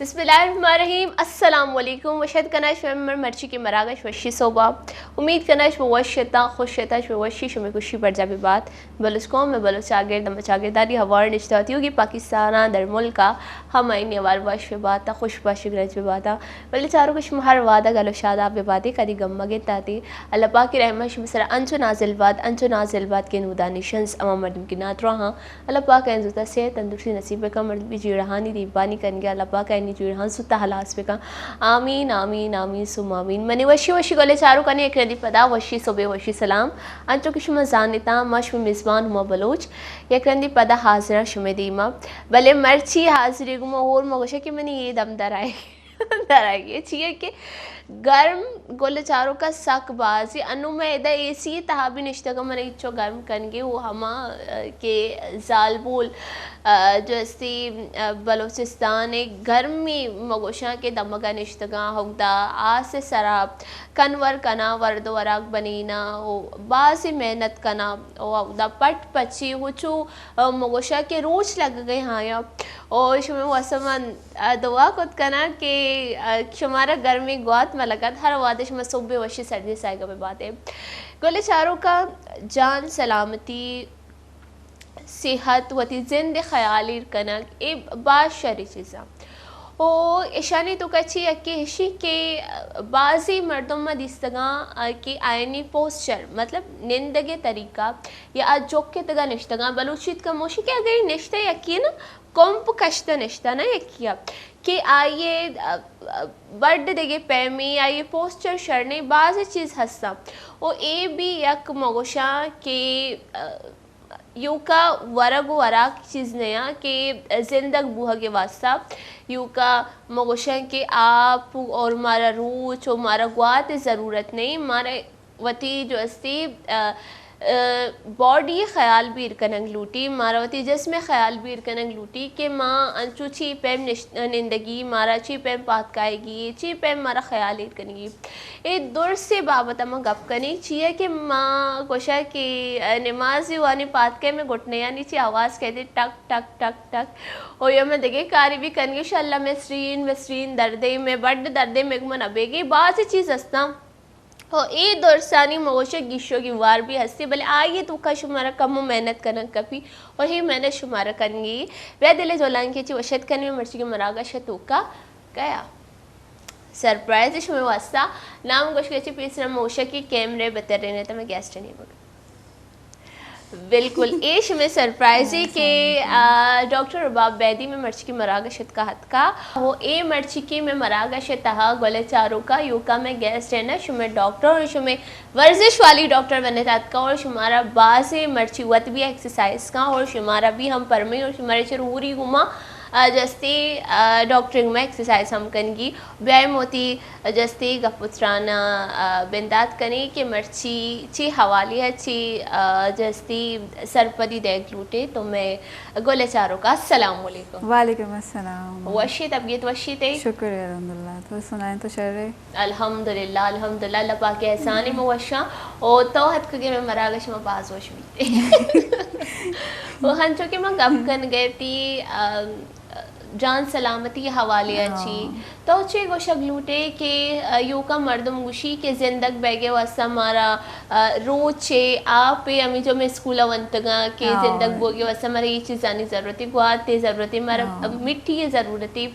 بسم اللہ الرحمن الرحیم۔ السلام علیکم۔ وش اتک کناں شمئے مرچی کہ مراگش وشی صحبا۔ امید کناں شما وش اتاں، خوش اتاں، شمئے وشی، شمئے خوشی برجا بہ بات۔ بلوچ قوم ء بلوچ چاگرد ء چاگردانی ہوار نشتہ وتی ہوگی پاکستان ء در ملک ء ہم آئینی ہوار وش بہ بات ء خوش بش گرج بہ بات ء۔ بلے چاروک شما ہر وہد ء گل و شاداب بہ بات ئے، کدی گم مہ گندات ئے۔ اللہ پاک ء رحم ء شمئے سرا انچو نازل بات، انچو نازل بات کہ نودانی شنز ہما مردم کہ نادراہاں اللہ پاک ء زوتا صحت تندرستی نصیب بکن، مردمی جیڑہانی دیمپانی کنگے اللہ پاک ء آئینی جیڑہاں زوتا ہلاس بکن۔ آمین، آمین، آمین، ثم آمین۔ منی وشی وشی گلیں چاروکانی یک رندی پدا وشی صبح وشی سلام۔ انچو کہ شما زانتاں، ما شمئے میزبان ہما بلوچ یک رندی پدا حاضراں شمئے دیما۔ بلے مرچی حاضری گوما ہور ما گوشاں کہ منی اے دم درائے۔ درائے چیئے کہ گرم گل چاروکا سک بازی۔ انو میں ادا اے سی تہا بھی نشتگا، من ہچو گرم کنگے وہ ہما، آ، کہ زالبول، آ، جو استی، آ، بلوچستان گرمی مگوشاں کہ دمگا نشتگاں، ہگدا آس سرا کنور کناں، ورد و وراک بنیناں و بازی محنت کناں و اودا پٹ پچی ہچو، آ، مگوشا کہ روچ لگگئے ہایا۔ و شمئے واسہ من، آ، دعا کت کناں کہ، آ، شمارا گرمی گوات ملگت، ہر وہدے شما صبح وشی سردی سائیگا بہ باتے۔ گل چاروکا جان سلامتی صحت، وتی زند ء خیال ایر کنگ، اے باز شری چیزاں۔ او اشانی توکا چی یکے اشی کہ بازی مردم ما دیستگاں کہ آیانی پوسچر، مطلب نندگ ء طریقہ یا آ جک اتگا نشتگاں، بلوچی اتکا موشی کہ اگہ نشتہ یکی نا کمپ کشتہ نشتہ نا یکی ء کہ آئی ء بڈ دگہ پیمے، آئی ء پوسچر شرنے، بازی چیز ہستاں۔ او اے بھی یک مگوشاں کہ ایوکا ورگ و وراک چیز نیاں کہ زندگ بوہگ ء واسطہ ایوکا مگوشن کہ آپ اور مارا روچ و مارا گوات ضرورت نہیں، مارا وتی جو استی، آ، آ، باڈی خیال بیر کننگ لوٹی، مارا وتی جسم خیال بیر کننگ لوٹی کہ ما انچو چی پیم نش-، نندگی، مارا چی پیم پاتکائیگی، چی پیم مارا خیال ایر کنگی۔ اے درسیں بابت ء ما گپ کنیں، چیا کہ ما گوشاں کہ نمازی وانی پاتکے میں گھٹنیانی چی آواز کئیت ٹک ٹک ٹک ٹک، او یا میں دگہ کاری بھی کنگی، شاء اللہ میں سرین، میں سرین دردے، میں بڈ دردے، میں گمن ابیگی، بعض چیز ہستاں۔ او اے درسانی مگوشے گیشوگی وار بھی ہستی، بلے آئیے توکا شمارا کمو محنت کنگ کپی، او ہی محنت شمارا کنگی۔ بیا دل جولانکی چی وشت کنی، مرچی کے مراگش توکا گیا۔ سرپرائز شمئے واسطہ نام گوشگ چی پیسرا موشکی کیمرے بترین ہے تو میں گیسٹ نہیں بول۔ بالکل، اے شمئے سرپرائزی کہ، آ، ڈاکٹر رباب بیدی میں مرچکی مراگش اتکا ہتکا۔ ہو اے مرچکی میں مراگش تہا گل چاروکا یوکا میں گیسٹ ہے نا شمئے ڈاکٹر اور شمئے ورزش والی ڈاکٹر بنت اتکا اور شمارا بازیں مرچی وت بھی ایکسرسائز کاں اور شمارا بھی ہم پرمئی اور شمارے چر ہوری گما، آ، جستی، آ، ڈاکٹرنگ میں ایکسرسائز ہم کنگی۔ بیائے موتی جستی گپ و ترانا، آ، بندات کنی کہ مرچی چی حوالی ہے چی، آ، جستی سرپدی دیگ لوٹے تو میں گل چاروکا۔ السلام علیکم۔ وعلیکم السلام۔ وشی طبیعت وشی تے؟ شکر ہے الحمدللہ۔ تو سنائیں تو شر ہے؟ الحمدللہ، الحمدللہ، اللہ پاک احسان ہے، میں وشاں۔ او تو ہتکگے میں مراگش میں باز وش بیتے۔ وہ ہنچو کہ میں گپ کن گئے تھی، آ، جان سلامتی حوالے ء چی تو چے گوشگ لوٹے کہ، آ، یوکا مردم گوشی کہ زندگ بیگے واسطہ مارا، آ، روچے آپ ء ہمیں جو میں اسکول ء ونتگاں کہ زندگ بوگے واسطہ مارا یہ چیزانی ضرورت ہے، گوات ء ضرورت ہے، مارا مٹی ء ضرورت ہے۔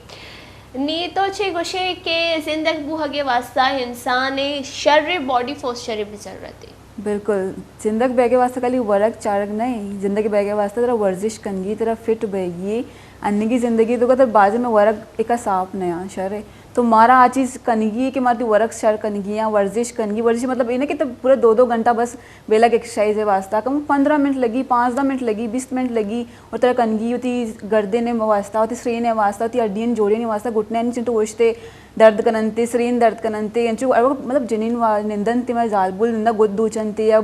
نی تو چے گوشے کہ زندگ بوہگے واسطہ انسان ء شر باڈی پوسچر بھی ضرورت ہے؟ بالکل، زندگ بیگے واسطہ کلی ورگ چارگ نہیں، زندگ بیگے واسطہ ترا ورزش کنگی، ترا فٹ بیگی، انگی زندگی تو تر بازی میں ورگ ایک صاف نیا شر ہے۔ تو مارا آ چیز کنگی ہے کہ مارتی ورگ شر کنگی یا ورزش کنگی، ورزش مطلب یہ نہیں کہ تب پورا دو دو گھنٹہ بس بیلگ ایکسرسائز ہے واسطہ، کم پندرہ منٹ لگی، پانزدہ منٹ لگی، بیست منٹ لگی، اور ترا کنگی ہوتی گردے نے واسطہ، ہوتی سرے نے واسطہ، ہوتی ہڈی نے جوڑے نے واسطہ، گھٹنے نے چنتو گوشتے، درد کننتے، سرین درد کننتے، انچو ہر وقت مطلب جنین وا نندنتے، مئے زالبول نندا گد دوچنتے یا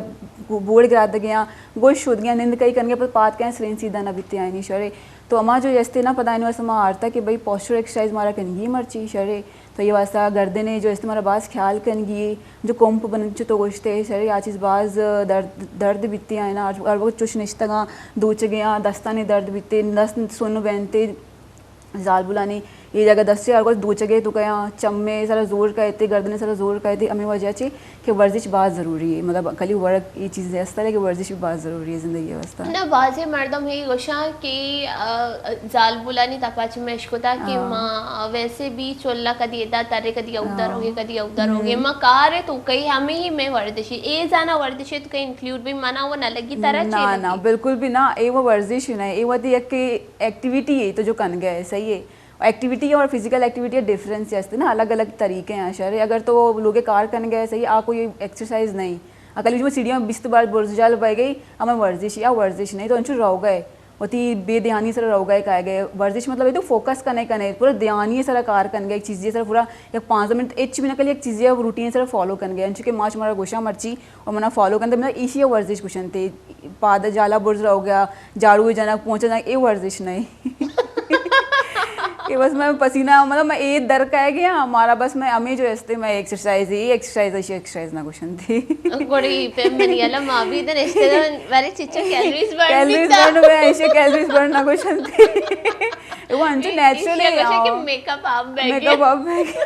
بوڑ گرادگیاں، گوش شودگیاں، نند کئی کنگے پت پات کہیں سرین سیدھا نہ بیتے آئینی شرے۔ تو اما جو یستے نا پدا آئینی واسطہ ما آرتا کہ بھئی پوسچر ایکسرسائز مارا کنگی مرچی شرے۔ تو یہ واسطہ گردنے جو استے مارا باز خیال کنگی، جو کمپ بنن چو تو گوشتے شرے، آ چیز باز درد، درد بیتے آئینا، ہر وقت چوش نشتگاں، دوچگیاں، دستانی درد بیتے، دست سن بینتے، زالبولانی اے جگہ دستے ہر وقت دوچگے تو کیا چمے سرا زور کئیتے، گردنے سرا زور کئیتے، ہمیں وجہ چی کہ ورزش باز ضروری ہے۔ مطلب کلی ورک یہ چیز ہے اس طرح کہ ورزش بھی باز ضروری ہے زندگی واسطہ۔ نہ، بازیں مردم ہی گوشاں کہ، آ، زالبولانی تپا چہ مشکتا کہ ہاں۔ ما ویسے بھی چلا کدی ادا ترے، کدی اودا ہاں۔ روگے، کدی اودا روگے۔ ہم۔ ما کار ہے تو کئی ہمیں ہی میں ورزشی۔ اے زانا ورزش ہے تو کئی انکلوڈ بھی منا وہ نہ لگی طرح چی نہ، نہ، لگی؟ بالکل بھی نہ۔ اے وہ ورزش ہی نہ ہے۔ اے وہ دی یک ایکٹیویٹی ہے تو جو کن گئے، صحیح ہے۔ ایکٹیویٹی اور فزیکل ایکٹیویٹی ڈفرنس است نا، الگ الگ طریقے ہیں شر۔ اگر تو لوگ کار کن گئے، صحیح، آ کوئی ایکسرسائز نہیں۔ اکلی جو سیڑھیاں بیست بار برز جال بہ گئی، ہمیں ورزش یا ورزش نہیں، تو انچو رو گئے، وتی بے دھیانی سر رو گئے، کائے گئے۔ ورزش مطلب ہے تو فوکس کنے کنے، پورا دھیانی سر کار کن گئے، ایک چیزی سر پورا یک پانچ منٹ اچ بھی نہ کلی، ایک چیزی روٹین سر فالو کن گئے، انچو کہ ماچ ہمارا گوشا مرچی اور منا فالو کن دے، مطلب ایشی ورزش گوشن تے۔ پاد جالا برز رو گیا، جھاڑو جنک پہنچا جنک، اے ورزش نہیں۔ کہ بس میں پسینہ، مطلب میں اے در کئے گیا، ہمارا بس میں ہمیں جو استے میں ایکسرسائز، اے ایکسرسائز، ایشی ایکسرسائز نہ گوشن تے۔ گڑی پہ منی علم آبی دن اشتے دن بارے چچو کیلریز برن کیلریز بیتا۔ برن ہوئے، ایشی کیلریز برن نہ گوشن تے۔ وہ انچو اے-، نیچرل ایشی ہے گوشن کہ یار۔ میک اپ آپ بیگی۔ میک اپ آپ بیگی۔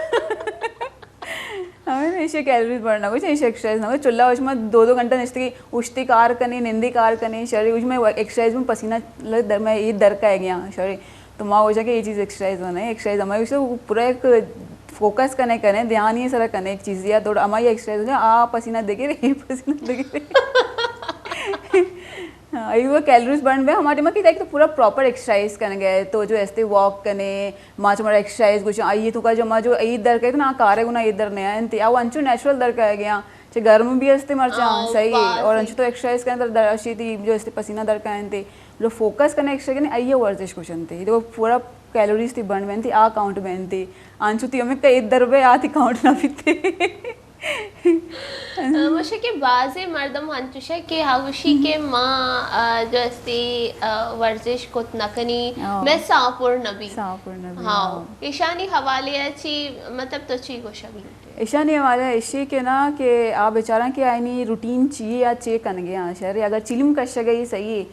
ہمیں ایشی کیلریز برن نہ گوشن، ایشی ایکسرسائز نہ گوشن۔ چلا وش میں دو دو گھنٹہ نشتگی، اشتی کار کنے، نندی کار کنے، شری وش میں ایکسرسائز میں پسینہ لگ در، میں یہ در کئے گیا، شری۔ تو ما گوشا کہ یہ چیز ایکسرسائز ہونا ہے، ایکسرسائز ہماری وش پورا ایک فوکس کنے کنے، دھیان یہ سرا کنے ایک چیز یا، تھوڑا ہماری ایکسرسائز ہو جائے، آ پسینہ دے کے رہے، پسینہ دے کے رہے۔ ہاں، یہ وہ کیلریز برن بے ہمارے ٹائم کی تو پورا پراپر ایکسرسائز کنے گئے، تو جو ایسے واک کنے، ما چہ مارا ایکسرسائز گوشاں، آئی تو کا جو ما جو عید در کئے نا، کارے گنا عید در نیا انت، او انچو نیچرل در کئے گیا، چہ گرم بھی استے مرچاں، آؤ، صحیح ہے، باز اور ہے۔ انچو تو ایکسرسائز کرنے در، در اشی تی جو استے پسینہ در کئے انت، جو فوکس کرنے ایکسرسائز کرنے، آئی ورزش گوشنتے، تو پورا کیلوریز تی بن بنتے، آ کاؤنٹ بنتے، انچو تی ہمیں کئی در بے آتی کاؤنٹ نہ بیتے۔ مشکہ بازیں مردم ہنچوش کہ ہاوشی کہ ما، آ، جو استی، آ، ورزش کت نہ کنی، ہاں۔ میں ساہ پر نہ بی۔ ساہ پر نہ بی، ہاں۔ ہاں۔ ایشانی حوالے چی، مطلب تو چی گوشگ لوٹے؟ ایشانی حوالے اشی کہ نا کہ آ بیچاراں کہ آئینی روٹین چی یا چے کنگے آں شر، اگر چلم کشگئی صحیح ہے،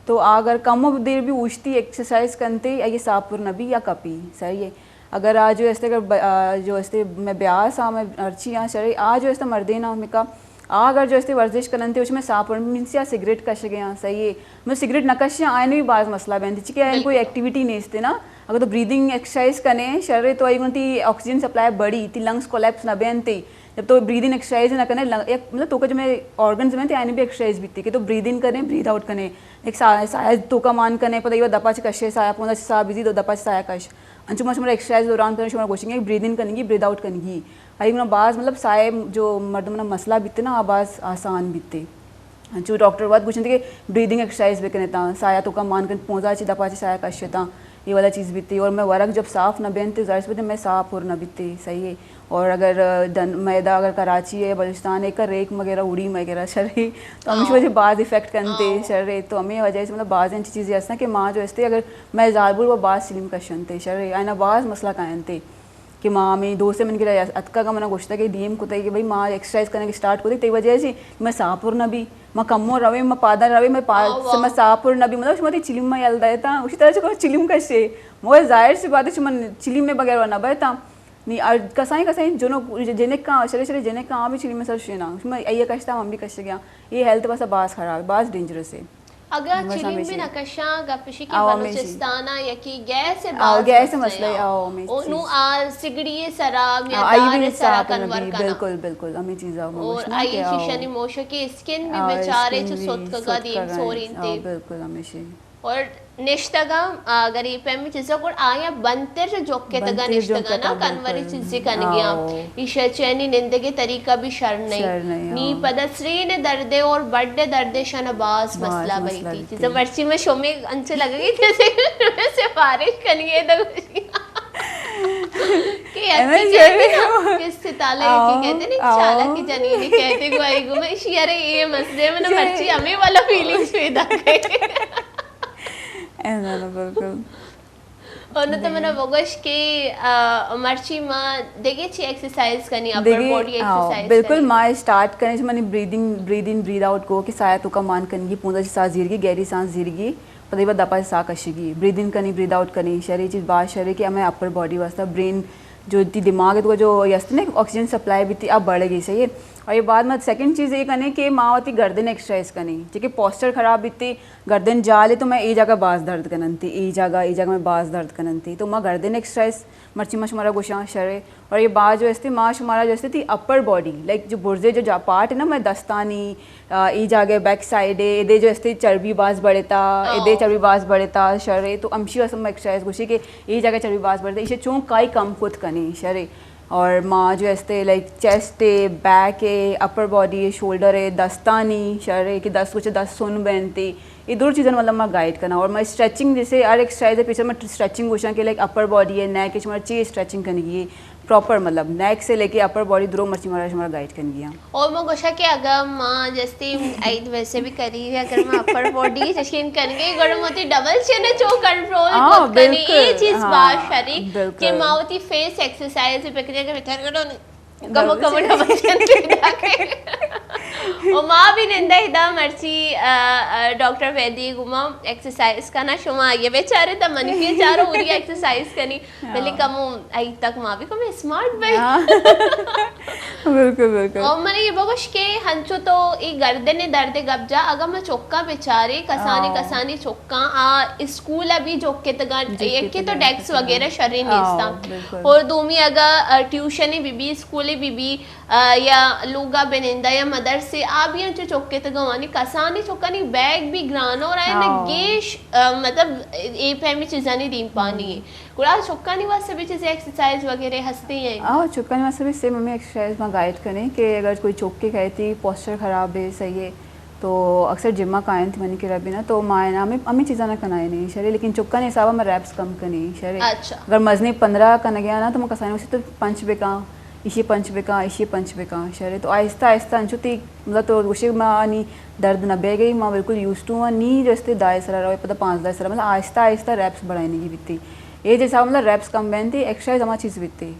تو آ اگر کم و دیر بھی اوشتی ایکسرسائز کنتے، آئی ساہ پر نہ بی یا کپی، صحیح ہے۔ اگر آ جو استے، اگر ب-، آ جو استے میں بیاس آ، میں ہرچی آ شرے، آ جو استے مردین آ ہمیں کا، آ اگر جو استے ورزش کننتے، اس میں ساہ پر مینس یا سگریٹ کشگے آ، صحیح ہے۔ میں سگریٹ نہ کشے، آئین بھی باز مسئلہ بینتے، چونکہ آئین کوئی بالکل۔ ایکٹیویٹی نہیں استے نا۔ اگر تو بریدنگ ایکسرسائز کنے، شرے تو آئی تی آکسیجن سپلائی بڑی، تی لنگس کولیپس نہ بینتے۔ جب تو بریدنگ ایکسرسائز نہ کنے، لنگ-، یک، مطلب تو کا جو میں آرگنز میں تے آئین بھی ایکسرسائز بیتے کہ تو بریدنگ کنے، برید آؤٹ کنے۔ ایک ساہ، ساہ تو کا مان کنے، پتہ یہ دپا چ کشے، ساہ پوندا ساہ بزی، دو دپا چ ساہ کش۔ انچو ما شمارا ایکسرسائز دوران پر شمارا گوشنگے، بریدنگ کنگی، برید آؤٹ کنگی۔ آئی گنا باز مطلب ساہ جو مردم نا مسئلہ بیتے نا، آ باز آسان بیتے۔ انچو ڈاکٹر وت گوشنتے کہ بریدنگ ایکسرسائز بکنے تاں، ساہ تو کا مان کن پونزا چی دپا چی ساہ کشے تاں، یہ والا چیز بیتے۔ اور میں ورگ جب صاف نہ بینتے، ظاہر سی بات ہے میں ساہ پر نہ بیتے، صحیح ہے۔ اور اگر، آ، دن، میدا اگر کراچی ہے، بلوچستان ہے، کا ریک وغیرہ، اڑی وغیرہ شرے، تو ہمیشہ ہاں۔ وجہ باز افیکٹ کنتے ہاں۔ شرے۔ تو ہمیں وجہ سے مطلب باز انچی چیزیں ہستاں کہ ماں جو استے اگر میں زالبول و باز سلیم کشنتے شرے، آئینا باز مسئلہ کائنتے۔ کہ ما ہمیں دوست من گرا اتکا گا منا گوشتا کہ ڈی ایم کتا کہ بھائی ما ایکسرسائز کرنے کے سٹارٹ کتی، تے وجہ سے میں ساہ پر نہ بی، ما کمو روے، ما پادا روے، میں پا-، آو، سے میں آو۔ ساہ پر نہ بی، مطلب شما تی چلیم ما یل دے تا، اسی طرح سے کو چلیم کشے، مگر ظاہر سی بات ہے شما چلیم میں بغیر نہ بے تا۔ نی ار-، کسائیں، کسائیں جنو جنک کا شرے، شرے جنک کا بھی چلیم میں سر شینا، شما ایہ کشتا ہم بھی کش گیا، یہ ہیلتھ واسطہ باز خراب ہے، باز ڈینجرس ہے۔ اگاں بس چلیم ہمیشی۔ بھی نہ کشاں، گپ اشی کہ آو، ہمیشی۔ بلوچستان ء یکی گیس ء آو، باز گیس ء مسئلہ مسئلہ ہے، آو، ہمیشی او نو چیز۔ آ سگڑی ء سرا، آو، آئی میدان بھی ء سرا صاف کنور نبی، کناں۔ بالکل، بالکل، ہمیں چیز آو، اور مگوش نا آئی کہ آو۔ شیشانی موشکی اسکن بھی آو، بیچارے اسکن چو بھی ستکگا سوت دیم کرائیں۔ سورین آو، تے۔ بالکل، ہمیشی۔ اور نشتگاں، آ، گریب پیمی چیزا گڑ آیاں بنتر چو جوکے تگا بنتر نشتگاں جوکے نا، تگا کنوری بالکل۔ چیزی کنگیاں۔ آو۔ ایشا چینی نندگے طریقہ بھی شر نہیں۔ شر نہیں، نی ہاں۔ پدسرین دردے اور بڈ دردے شنا باز باز مسئلہ مسئلہ بھئی تھی۔ بیتی۔ چیزا مرچی میں شومے انچے لگے گی جیسے میں سفارش کنی ہے تو کہ ایسے اچھی چیز ہے نا، ہو۔ کس سے تالے کی آو، کہتے نہیں، آو۔ چالا کی جنینی کہتے گو آئی گو میں شیئر یہ مسئلے میں نا شیئر۔ مرچی ہمیں والا فیلنگز پیدا کرے۔ اے زاناں بالکل۔ اور نو تو منا بگوش کہ آ، مرچی ما دگہ چی ایکسرسائز کنی، اپر باڈی ایکسرسائز؟ بالکل، ما اسٹارٹ کریں چہ منی بریدنگ، بریدنگ برید آؤٹ کو کہ ساہ توکا مان کنگی، پونزا چہ ساہ زیرگی، گہری سانس زیرگی، پدا بعد دپا ساہ کشگی، بریدنگ کنی، برید آؤٹ کنی، شرے چیز باز شرے کہ ہمیں اپر باڈی واسطہ، برین جو تی دماغ تو جو یست نے آکسیجن سپلائی بیتی، اب بڑھ گئی، صحیح ہے۔ اور یہ بعد میں سیکنڈ چیز یہ کنے کہ ما وتی گردن ایکسرسائز کنی، چونکہ پوسچر خراب بیتی، گردن جالے تو میں اے جگہ باز درد کننتی، اے جگہ، اے جگہ میں باز درد کننتی۔ تو ما گردن ایکسرسائز مرچی ما شمارا گوشاں شرے۔ اور یہ باز جو استے ما شمارا جو استے تی اپر باڈی، لائک جو برزے جو جا پارٹ ہے نا، میں دستانی، آ، اے جگہ بیک سائیڈ ہے، ادے جو استے چربی باز بڑھتا، ادے چربی باز بڑھتا شرے۔ تو امشی واسطے میں ایکسرسائز گوشی کہ اے جگہ چربی باز بڑھتا، اسے چون کائی کم کت کنی شرے۔ اور ما جو استے لائک چیسٹ ہے، بیک ہے، اپر باڈی ہے، شولڈر ہے، دستانی شرے کہ دست کچھ دست سن بینتی، یہ دور چیزاں مطلب ما گائیڈ کنا۔ اور ما اسٹریچنگ جیسے ہر ایکسرسائز ہے پیچھے ما اسٹریچنگ گوشاں کہ لائک اپر باڈی ہے، نیک ہے، شمارا چی اسٹریچنگ کنگی ہے پراپر، مطلب نیک سے لے کے اپر باڈی درو مرچی مارا شمارا گائیڈ کنگی ہے۔ اور ما گوشا کہ اگر ما جستے عید ویسے بھی کری ہے، اگر ما اپر باڈی چشین کنگے، گڑا موتی ڈبل چین چو کنٹرول کت کنی، یہ چیز باز شری کہ ما وتی فیس ایکسرسائز بھی پکنے کے بھتر کرو کمو کمو ڈبل چین پیدا کے۔ و ما بھی نندہ ادا مرچی، آ، آ، ڈاکٹر ویدی گما ایکسرسائز کنا، شما یہ بیچارے تا منی بیچارو اوری ایکسرسائز کنی، بلے کمو ای تک ما بھی کمو اسمارٹ بھائی۔ بالکل، بالکل۔ اور من یہ بگوش کہ ہنچو تو ای گردن درد گپ جا، اگر میں چکا بیچارے، کسانی کسانی چکا، آ، اسکول ابھی جو کتگا، یکی تو ڈیکس وغیرہ شری نیستا۔ اور دومی اگر، آ، ٹیوشن بی بی، اسکول بی بی، آ، یا لوگا بنندہ یا مدرسے، آ بھی انچو چکے تگوانی کسانی چکانی بیگ بھی گرانو اور آئین گیش، آ، مطلب اے پیمی چیزانی دیم پانی ہے۔ گڑا چکانی واسطے بھی چیزیں ایکسرسائز وغیرہ ہستے ہیں؟ آ، چکانی واسطے بھی سیم ہمیں ایکسرسائز ما گائیڈ کریں کہ اگر کوئی چکے کہتی پوسچر خراب ہے، صحیح ہے، تو اکثر جمعہ کائن تھی منی کرا بھی نا، تو ما ہے نا ہمیں، ہمیں چیزاں نہ کنائے نہیں شرے، لیکن چکانی حساب میں ریپس کم کنی شرے۔ اچھا۔ اگر مزنی پندرہ کنگیا نا تو ما کسانی واسطے تو پنچ بکاں، ایشی پنچ بکاں، ایشی پنچ بکاں، شرے۔ تو آہستہ آہستہ انچو تی، مطلب تو گوشے ما نی درد نہ بہ گئی، ما بالکل یوز ٹو ہاں، نی جو استے دائے سرا روے، پدا پانزدہ سرا، مطلب آہستہ آہستہ ریپس بڑھائینگی بیتی۔ اے جیسا مطلب ریپس کم بینتی، ایکسرسائز ہما چیز بیتی۔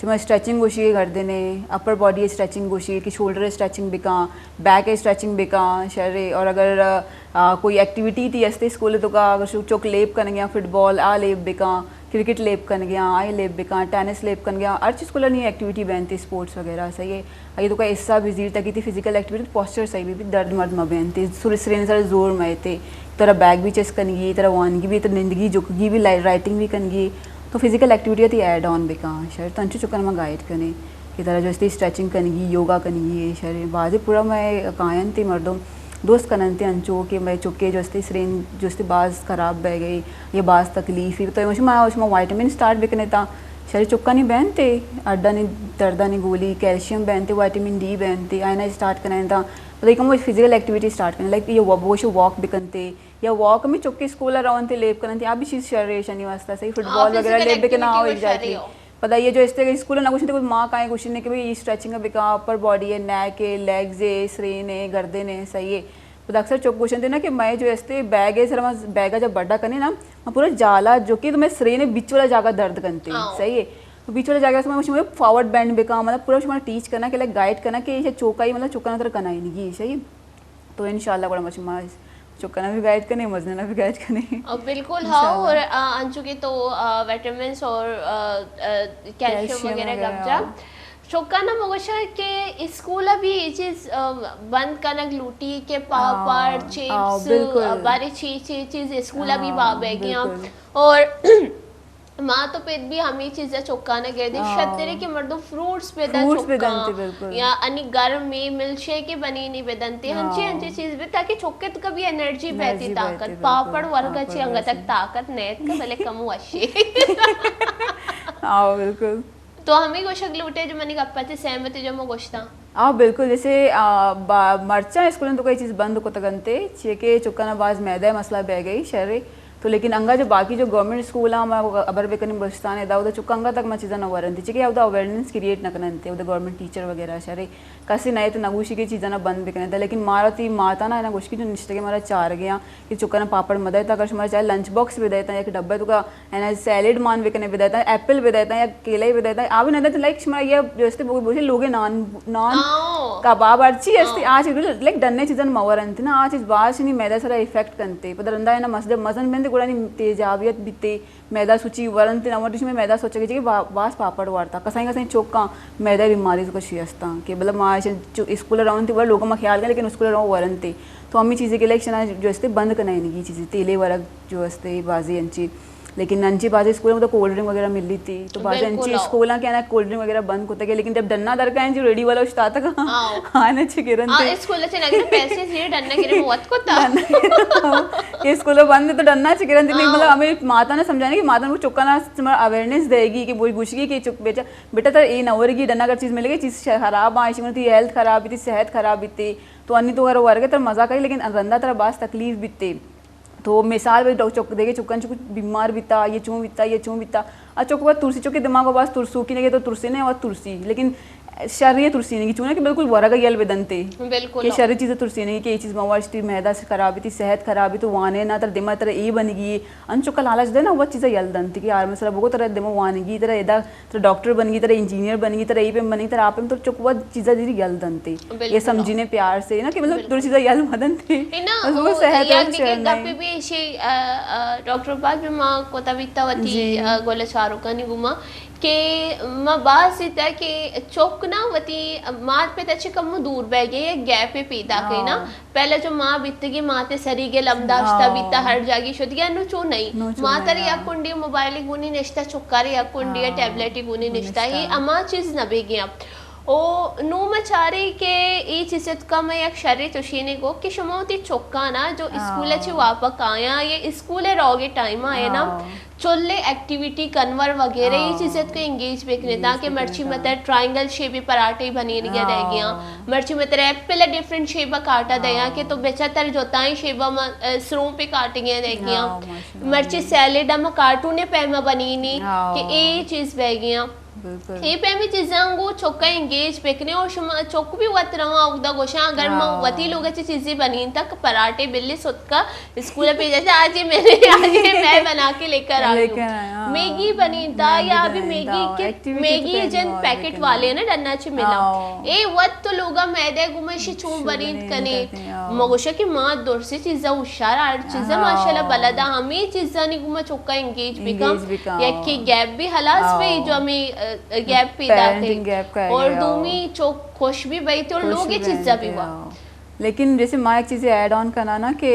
چما اسٹریچنگ گوشی گردنے، اپر باڈی اسٹریچنگ گوشی کہ شولڈر اسٹریچنگ بکاں، بیک اسٹریچنگ بکاں، شرے۔ اور اگر آ، کوئی ایکٹیویٹی تھی استے اسکول تو کا، اگر چک لیب کنگیا فٹ بال، آ لیب بکاں، کرکٹ لیب کنگیا، آئی لیب بکاں، ٹینس لیب کنگیا، ہر چیز کلا نی ایکٹیویٹی بینتی، اسپورٹس وغیرہ، صحیح ہے۔ اگے تو کا حصہ بھی زیر تکی تھی فزیکل ایکٹیویٹی، پوسچر صحیح بھی، بھی درد مرد ما بینتی، سر سرین سر زور میں تھے، ترا بیگ بھی چیس کنگی، ترا وانگی بھی، ترا نندگی جھکگی بھی، رائٹنگ بھی کنگی، تو فزیکل ایکٹیویٹی تھی ایڈ آن بکاں، شر تو انچو چکن ما گائیڈ کنے۔ کہ ترا جو استی اسٹریچنگ کنگی، یوگا کنگی، اے شر بازی پورا میں کاینتی مردم دوست کننتی انچو کہ میں چکے جو استی سرین جو استی باز خراب بہ گئی، یہ باز تکلیف ہی۔ تو شما، شما وائٹمن اسٹارٹ بکنے تا، شر چکانی بینتے، اڈانی دردانی گولی، کیلشیم بینتے، وائٹمن ڈی بینتے، آئینا اسٹارٹ کنے تا۔ پتہ کم فزیکل ایکٹیویٹی اسٹارٹ کنے، لائک یہ بوش واک بکنتے، یا واک میں چکے اسکول رونتے، لیب کننتے، آ بھی چیز شر ہے شنی واسطہ، صحیح، فٹ بال وغیرہ لیب بکنا ہو ایگزیکٹلی۔ پدا یہ جو استے اسکول نہ گوشنتے، کوئی ماں کائیں گوشنے کہ بھئی یہ اسٹریچنگ بکا، اپر باڈی ہے، نیک ہے، لیگز ہے، سرین ہے، گردن ہے، صحیح ہے۔ پدا اکثر چک گوشنتے نا کہ میں جو استے بیگ ہے، سر بیگ جب بڑا کنے نا، میں پورا جالا جو کہ تمہیں سرین ہے، بیچ والا جاگہ درد کنتے، صحیح ہے۔ تو بیچ والا جاگہ سے میں فارورڈ بینڈ بکا، مطلب پورا شما ٹیچ کرنا کہ لائک گائیڈ کرنا کہ یہ چوکائی مطلب چکا نہ تر کنائی نہیں، صحیح ہے۔ تو انشاءاللہ گڑا مچ ما چکنا بھی گائیڈ کنے، مزننا بھی گائیڈ کنے۔ آ، بالکل، ہاں، انشاءاللہ۔ اور، آ، انچو کہ تو، آ، ویٹامنس اور، آ، آ، کیلشیم کیلشیم وغیرہ وغیرہ، گپ جا۔ ہاں۔ چکانا مگوشا کہ اسکول بھی یہ چیز، آ، بند کنگ لوٹی کہ پا-، ہاں، پاپڑ، ہاں، چپس، بالکل۔ آ، بارے چی-، چی-، چیز اسکول بھی ہاں، بابے گیا۔ بالکل۔ اور ما تو پت بھی ہمیں چیزا چکانا گردی، ہاں۔ شترے کہ مردم فروٹس بدن، فروٹس بدنتے، بالکل۔ یا انی گرم میں مل شیک بنینی بدنتے، ہنچے، ہاں۔ ہنچے چیز بھی تاکہ چکت کا بھی انرجی بہتی، انرجی بہتی، طاقت، بالکل۔ پاپڑ ورگا چی انگا تک طاقت نیت کا، بلے کم وشی۔ ہاں، بالکل۔ تو ہمیں گوشگ لوٹے جو منی گپا چی سہمتی جو مو گوشتاں۔ آ، بالکل، جیسے، آ، با-، مرچاں اسکولن تو کوئی چیز بند کتگنتے، چیئے کہ چکانا باز میدہ مسئلہ بہ گئی، شہرے۔ تو لیکن انگا جو باقی جو گورنمنٹ اسکول آں، ما ابر بکنیں بلوچستان ادا، ادا چکا انگا تک ما چیزاں نہ ورنتی، چکہ اودا اویئرنس کریئیٹ نہ کننتے، اودا گورنمنٹ ٹیچر وغیرہ شرے کسے نئے تو نگوشی کہ چیزاں نہ بند بکننتے، لیکن مارا تی ماتانا نہ گوشکی جو نشتگے مارا چارگے آں کہ چکانا پاپڑ مدے تا، اگر شمارا چاہے لنچ باکس بدے تا یا کہ ڈبہ تو کا اینا سیلڈ مان بکنے بدے تا، ایپل بدے تا یا کیلے بدے تا، آ بھی نہ دے تو لائک شمارا یہ جو استے بوجھے لوگے نان، نان، کباب ہرچی استے، آ چیز لائک ڈنے چیزاں مورنتے نا، آ چیز باز شنی میدہ سرا افیکٹ کنتے۔ پدا رندا اینا مسجد مزن بندے گڑا نی تیزابیت بیتے، میدہ سوچی ورنتے نا، وٹی شمے میدہ سوچے کہ با-، باز پاپڑ وارتا۔ کسائیں کسائیں چوکاں میدہ بیماری تو کشی ہستاں کہ مطلب ما ایشاں چو اسکول رونتے ور لوگوں ما خیال کن، لیکن اسکول رون ورنتے۔ تو ہمیں چیزیں کہ لائک شنا جو استے بند کنائینگی چیزیں، تیلے ورگ جو استے بازی انچی، لیکن انچی بازی اسکول میں تو کولڈ ڈرنک وغیرہ ملی تھی، تو بازی انچی اسکول ہیں کہ نا کولڈ ڈرنک وغیرہ بند کرتا گیا، لیکن جب ڈنا در کا جو ریڈی والا اشتاتا کا آنے چھ گرن تھے۔ اسکول چھ نگر پیسے زیر ڈنا گرے موت کو تا۔ کہ اسکول بند ہے تو ڈنا چھ گرن تھے، مطلب ہمیں ماتا نے سمجھانے کہ ماتا نے چکا نا اویئرنس دے گی کہ وہ گوشگی کہ چک بیٹا، بیٹا تر اے نہ ورگی ڈنا اگر چیز ملے گی، چیز خراب آ، اسی تی ہیلتھ خراب بیتی، صحت خراب بیتی۔ تو انی تو اگر ورگے تر مزہ کری، لیکن رندا ترا باز تکلیف بیتے۔ تو مثال بی ڈو-، چک دیگے چکن چکو بیمار بیتا، یہ چون بیتا، یہ چون بیتا۔ ا چک وت ترسی، چکے دماغ باز ترسوکی نگے تو ترسی نے وت ترسی، لیکن شری ترسی نگی چونا کہ بالکل ورگا یل بدنتے۔ بالکل۔ کہ شری چیز ترسی نگی کہ یہ چیز مواشتی میدہ سے خرابی تی، صحت خرابی تو وانے نا تر دماغ تر اے بنگی، انچو کا لالچ دے نا، وت چیزا یل دنتے کہ یار مثلا بگو تر دماغ وانگی، تر ادا تر ڈاکٹر بنگی، تر انجینئر بنگی، تر اے پیم بنگی، تر آ پیم، تر چک وت چیزا دیری یل دنتے۔ یہ سمجھینے پیار سے نا کہ مطلب تر چیزا یل مدنتے۔ بس وہ صحت یا اور کہ شر گپی نہیں۔ بھی ایشی، آ، آ، ڈاکٹر عباس بھی ما کوتا بیتا وتی، آ، گل چاروکانی گما کہ ما باز دیتا کہ چک نا وتی مات پتا چی کم دور بہ گئے، یک گیپے پیدا کئی نا۔ پہلے جو ماں بیتگی، ماتے سری گل ہم داشتا بیتا، ہر جاگی شدگی، انو چو نہیں۔ ماں تری یک کنڈی موبائل گونی نشتا، چکاری یک کنڈی ٹیبلٹ گونی نشتا، ہی اما چیز نہ بیگی۔ او نو ما چاری کہ ای چیز اتکا میں یک شری چوشینے گو کہ شما وتی چکانا جو اسکول چی واپک آیا یا اسکول روگے ٹائم آئے نا، چلے ایکٹیویٹی کنور وغیرہ ای چیز اتکو انگیج بکنے تاکہ مرچی متر ٹرائنگل شیپی پراٹے بنینگے دے گیا، مرچی متر ایپل ڈفرنٹ شیپا کاٹا دیا کہ تو بچا تر جوتائیں شیپا سروں پہ کاٹنگے دے گیا، مرچی سیلڈ ہم کارٹون پیما بنینی کہ اے چیز بہ گیا۔ اے پیمی چیزاں گو چکا انگیج بکنے اور شما چک بھی وت رواں اودا گوشاں اگر ما وتی لوگ چی چیزی بنین تک پراٹے بلی ستکا اسکول پہ جاتا، آج یہ میں نے، آج یہ میں بنا کے لے کر آئی ہوں۔ میگی بنینتا یا ابھی میگی کے، میگی جن پیکٹ والے نا ڈنا چھ ملا۔ اے وت تو لوگا میدے گمشی چون بنینت کنے۔ مگوشا کہ ماں درسی چیزا ہوشیار، ہر چیزا ماشاءاللہ بلدا، ہمیں چیزانی گما چکا انگیج بکم۔ یکی گیپ بھی ہلاس بی جو ہمیں گیپ پیدا کئی۔ اور دومی چک خوش بھی بئی تے اور لوگ یہ چیزا بھی وا۔ لیکن جیسے ما ایک چیز ایڈ آن کنا نا کہ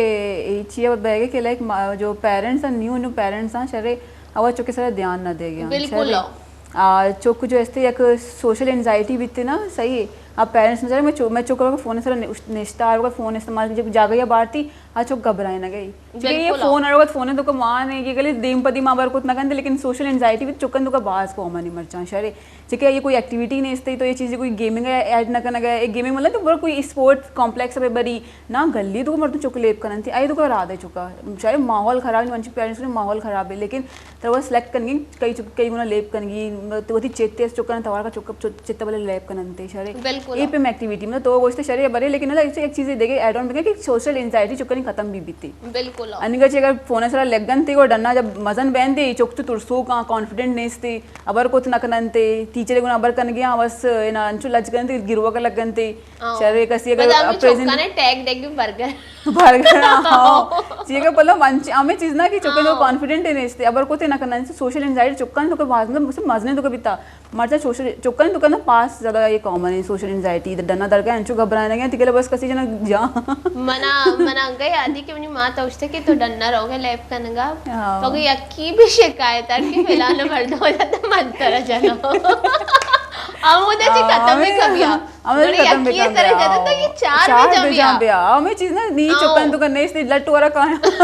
اے چیئے بہ گئے کہ لائک جو پیرنٹس ہیں، نیو نیو پیرنٹس ہیں، شرے اوا چکے سرا دھیان نہ دے گیا۔ بالکل۔ آ، چک جو استے یک سوشل اینگزائٹی بیتے نا، صحیح ہے۔ آ پیرنٹس میں چاہے میں چو-، میں چک کو فون سرا نش-، نشتا، آ فون استعمال کی، جب جاگہ یا بارتی، آ چک گھبرائے نہ گئی۔ چونکہ یہ فون اور وقت فون تو کو مان ہے، یہ گلی دیم پدی ماں بر کت نہ کنتے، لیکن سوشل اینگزائٹی بھی چکن تو کا باز کو مانی مرچاں شرے۔ چکہ یہ کوئی ایکٹیویٹی نہیں استے تو یہ چیزیں کوئی گیمنگ ایڈ نہ کرنا گیا۔ ایک گیمنگ مطلب تو کوئی اسپورٹ کمپلیکس پہ بری نا گلی تو مردم چک لیب کنن تھی، آئی تو کا رادے چکا۔ شاید ماحول خراب نہیں، منچی پیرنٹس نے ماحول خراب ہے، لیکن تر وہ سلیکٹ کنگی کئی چک-، کئی گنا لیب کنگی، تو وتی چیتے اس چکا توار کا چک-، چ-، چیتے بلے لیب کنن تھی شرے۔ بالکل۔ اے پہ ایکٹیویٹی مطلب تو گوشتے شرے برے، لیکن مطلب ایک چیز دیگه ایڈ آن بکن کہ سوشل اینگزائٹی چکا نہیں ختم بھی بیتی۔ بالکل۔ انگا چہ اگر فون سرا لگن تے گڑا ڈنا جب مزن بین دے چک تو ترسو کا کانفیڈنٹ نیستے، ابر کت نہ کننتے، ٹیچر گنا ابر کن گیا بس انا انچو لج کنتے گروک لگنتے۔ شرے کسی اگر پریزنٹ چکانے ٹیگ دیگی برگر۔ برگر، ہاں۔ چیئے کہ پلو منچ ہمیں چیز نہ کہ چکن تو کانفیڈنٹ نیستے، ابر کت نہ کننتے، سوشل اینگزائٹی چکن تو کہ باز مطلب مزنے تو کہ بیتا۔ مرچاں سوشل چکن تو کنا پاس زیادہ یہ کامن ہے سوشل اینگزائٹی، ڈنا درگا انچو گھبرانے گیا تکلے بس کسی جنا جا۔ منا، منا انگا یادی کہ منی ماں توشتے کہ تو ڈنا روگے لیب کنگا۔ تو کہ یکی بھی شکایت ہے کہ فلان مردم جاتا من ترا جنا۔ ہم وہ دے ختم بھی کبھی آپ۔ ہم وہ ختم بھی کبھی آپ۔ تو یہ چار بجا بیا۔ ہمیں چیز نا نی چکن تو کنے اس لٹ ورا کایا۔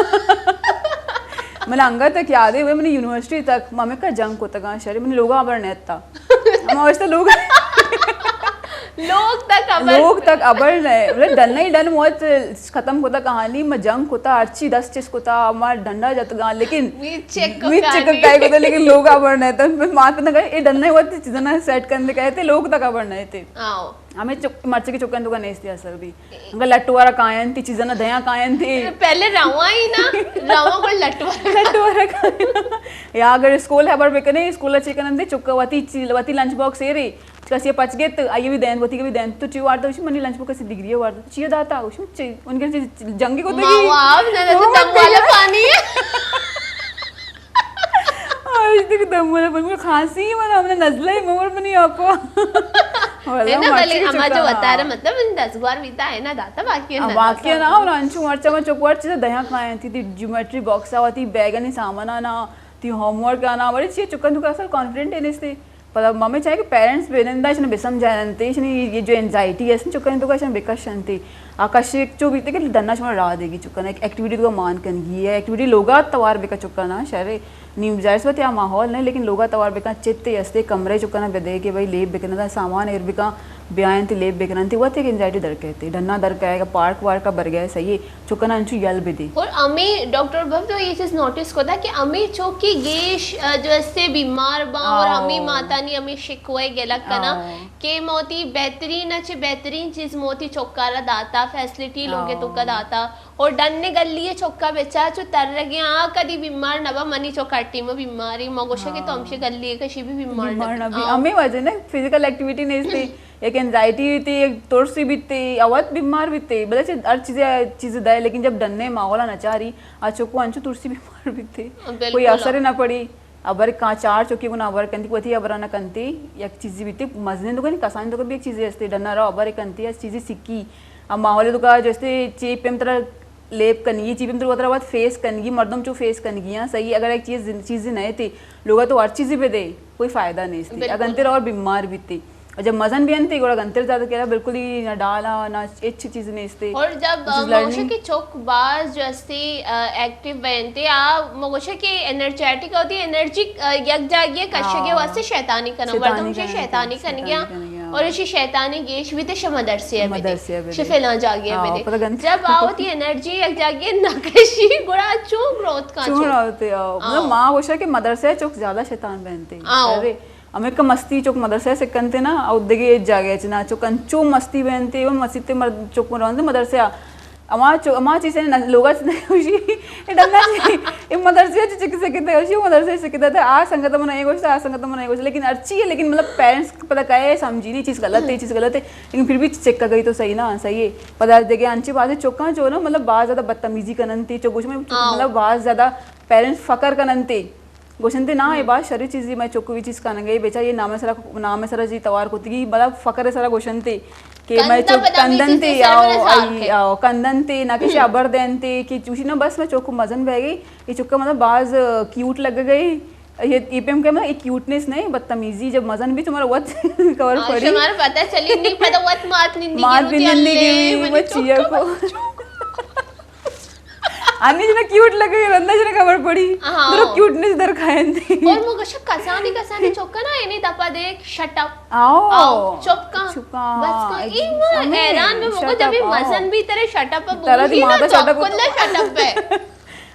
من انگا تک یاد ہے، منی یونیورسٹی تک مامے کا جنگ کو تگا شری، منی لوگا ابر نیتا۔ ہم آج تو لوگ لوگ تک خبر لوگ تک خبر نہ، مطلب ڈن ہی ڈن موت ختم کتا کہانی، ما جنگ کتا، ہرچی دست چست کتا، ما ڈنڈا جتگا، لیکن میت چک میت چک کہانی۔ کائی کتا، لیکن لوگ خبر نہ تھا۔ پھر مات نہ گئے، اے ڈن ہی وقت چیزاں سیٹ کرنے کہتے، لوگ تک خبر نہ تھے۔ آؤ۔ ہمیں چک، مرچی کے چکن تو کا نہیں تھی اصل بھی۔ انگا لٹو والا کائن تھی، چیزاں نہ دیا کائن تھی۔ پہلے رواں ہی نا، رواں کو لٹو والا۔ لٹو والا کائن۔ یا اگر اسکول ہے بر بکنے، اسکول اچھے کنن دے، چکا وتی چیز، وتی لنچ باکس اے رہی۔ کسی پچ گیت، آئی بھی دین، وتی بھی دین۔ تو چی وارتا؟ وشی منی لنچ باکس ڈگری وارتا۔ چی داتا؟ وشی چی؟ ان کے چی جنگی کو ما دیگی؟ واب نہ تو دم والا پانی ہے۔ آج تک دم والا پانی، خاصی ہے، منا ہم نے نزلہ ہی مور بنی آپ کو۔ ہے نا، بلے اما جو بتا رہا، مطلب، ان دس گوار بیتا ہے نا، داتا باقی ہے نا، باقی ہے نا، اور انچو مرچا ما چکوار چیز دیا کھائیں تھی، تھی جیومیٹری باکس آواتی، بیگ نہیں سامان آنا، تھی ہوم ورک آنا، بڑے چیز چکن تو کا اصل کانفیڈنٹ ہے نہیں تھی۔ پدا مامے چاہے کہ پیرنٹس بہ نندا، اشنے بہ سمجھائینتے، اشنے یہ جو اینگزائٹی ہے، اشنے چکن تو کا اشنے بہ کشنتے۔ آ کش ایک چو بیتے کہ ڈنا شما راہ دے گی چکن، ایک ایکٹیویٹی تو مان کنگی ہے، ایکٹیویٹی لوگا توار بکا چکن نا، شہر نیم جائز بات یا ماحول نہیں، لیکن لوگا توار بکا چتے استے کمرے چکن بدے کہ بھائی لیب بکنا دا سامان ایر بکا بیاینتے لیب بکننتے، وت ایک اینگزائٹی در کہتے۔ ڈنا در کہے گا، پارک وارک بر گئے، صحیح ہے۔ چکنا انچو یل بدے۔ اور ہمیں ڈاکٹر بھو تو یہ چیز نوٹس کتا کہ ہمیں چوکی گیش، آ، جو استے بیمار با اور ہمیں ماتانی ہمیں شکوے گلک کنا کہ موتی بہترین اچھے بہترین چیز موتی چکارا داتا، فیسلٹی لوگے تو کا داتا۔ اور ڈن گلی چکا بچا چو ترگے آ کدی بیمار نبا، منی چکا ٹیم بیماری، ما گوشا کہ تو ہمشے گلی کشی بھی بیمار بیمار نبی۔ نبی۔ ہمیں وجہ نا فزیکل ایکٹیویٹی نہیں تھی۔ یک اینگزائٹی بیتے، یک ترسی بیتے، اوت بیمار بیتے، بلے چہ ہر چیزے، چیز دے، لیکن جب ڈنے ماحول نہ چاری، آ چکو انچو ترسی بیمار بیتے۔ بالکل۔ کوئی اثر نہ پڑی۔ ابر کاں چار چکی گنا ابر کنتی، وتی ابر نہ کنتی، یک چیزی بیتے، مزنی تو کنی، کسانی تو بھی یک چیزی ہستے، ڈنا رو ابر کنتی، اس چیزی سکی۔ اب ماحول تو کا جستے چی پیم ترا لیب کنگی، چی پیم ترا وترا وت فیس کنگی، مردم چو فیس کنگی، ہاں، صحیح، اگر ایک چیز، چیزی نہیں تھی، لوگا تو ہر چیزی پہ دے، کوئی فائدہ نہیں تھی۔ بالکل۔ اگن ترا اور بیمار بیتے۔ اور جب مزن بھی انتے، گڑا گنتر زیادہ کہہ رہا، بالکل ہی نہ ڈالا، نہ اچھی چیز نہیں استے۔ اور جب، آ، موشا کہ چوک باز جو استے، آ، ایکٹیو بینتے، آ، موشا کہ انرجیٹک ہوتی، انرجی، آ، یک جاگیے کشگے واسطے شیطانی کنو، مردم چے شیطانی کنگیا۔ اور اسی شیطانی گیش بھی تے شما درسے بھی تے۔ شفلا جاگیے بھی تے۔ جب آوتی انرجی یک جاگیے نہ کشی، گڑا چون روت کا چون چون۔ روتے آو۔ مطلب، ماں گوشا کہ مدرسے چوک زیادہ شیطان بینتے۔ آو۔ ارے، ہمیں کہ مستی چوک مدرسہ سکنتے نا، او دگے جاگے چنا چوک انچو مستی بینتے، او مسیتے مر-، چوک رونتے مدرسہ آ۔ اما چو-، اما چیزیں نہ، لوگا چ نہیں خوشی۔ اے ڈنا چی، اے مدرسہ چ چک سکتے، خوشی مدرسہ سکتے تھے، آ سنگت من اے گوشت، آ سنگت من اے گوشت، لیکن ہر چی ہے، لیکن مطلب پیرنٹس پتہ کہے سمجھی نہیں، چیز غلط ہے، چیز غلط ہے، لیکن پھر بھی چک گئی تو صحیح نا، صحیح ہے۔ پتہ دگے انچی باتیں چوکاں چو نا، مطلب باز زیادہ بدتمیزی کننتے، چو گوش میں، مطلب باز زیادہ پیرنٹس فخر کننتے۔ گوشنتے نا، اے باز شری چیزی، میں چکو وی چیز کنگے، بیچا یہ نام سرا، نام سرا جی توار کتگی، بلا فخر سرا گوشنتے کہ میں چک کندنتے، آو، آئی، آو، کندنتے، نہ کسی ابر دینتے، کہ چوشی نا بس میں چکو مزن بہ گئی، یہ چکا مطلب باز کیوٹ لگ گئی، یہ، یہ پیم کہ مطلب یہ کیوٹنس نہیں، بدتمیزی، جب مزن بھی تمہارا وقت کور پڑی۔ ہمارا پتہ چلی نہیں، پتہ وقت مات نندگی مات بھی نندگی، وہ چیا کو۔ آنی جنا کیوٹ لگے، رندا جنا خبر پڑی۔ ہاں۔ درو کیوٹنس در کھائیں تھی۔ اور مو گشک کسانی، کسانی چوکا نا، اینی دپا دیکھ، شٹ اپ۔ آؤ۔ آؤ، چپ کن۔ چپ کن۔ بس کن۔ اے ما حیران میں مگو جب مزن بھی ترے شٹ اپ بولی نا، چپ کن شٹ اپ ہے۔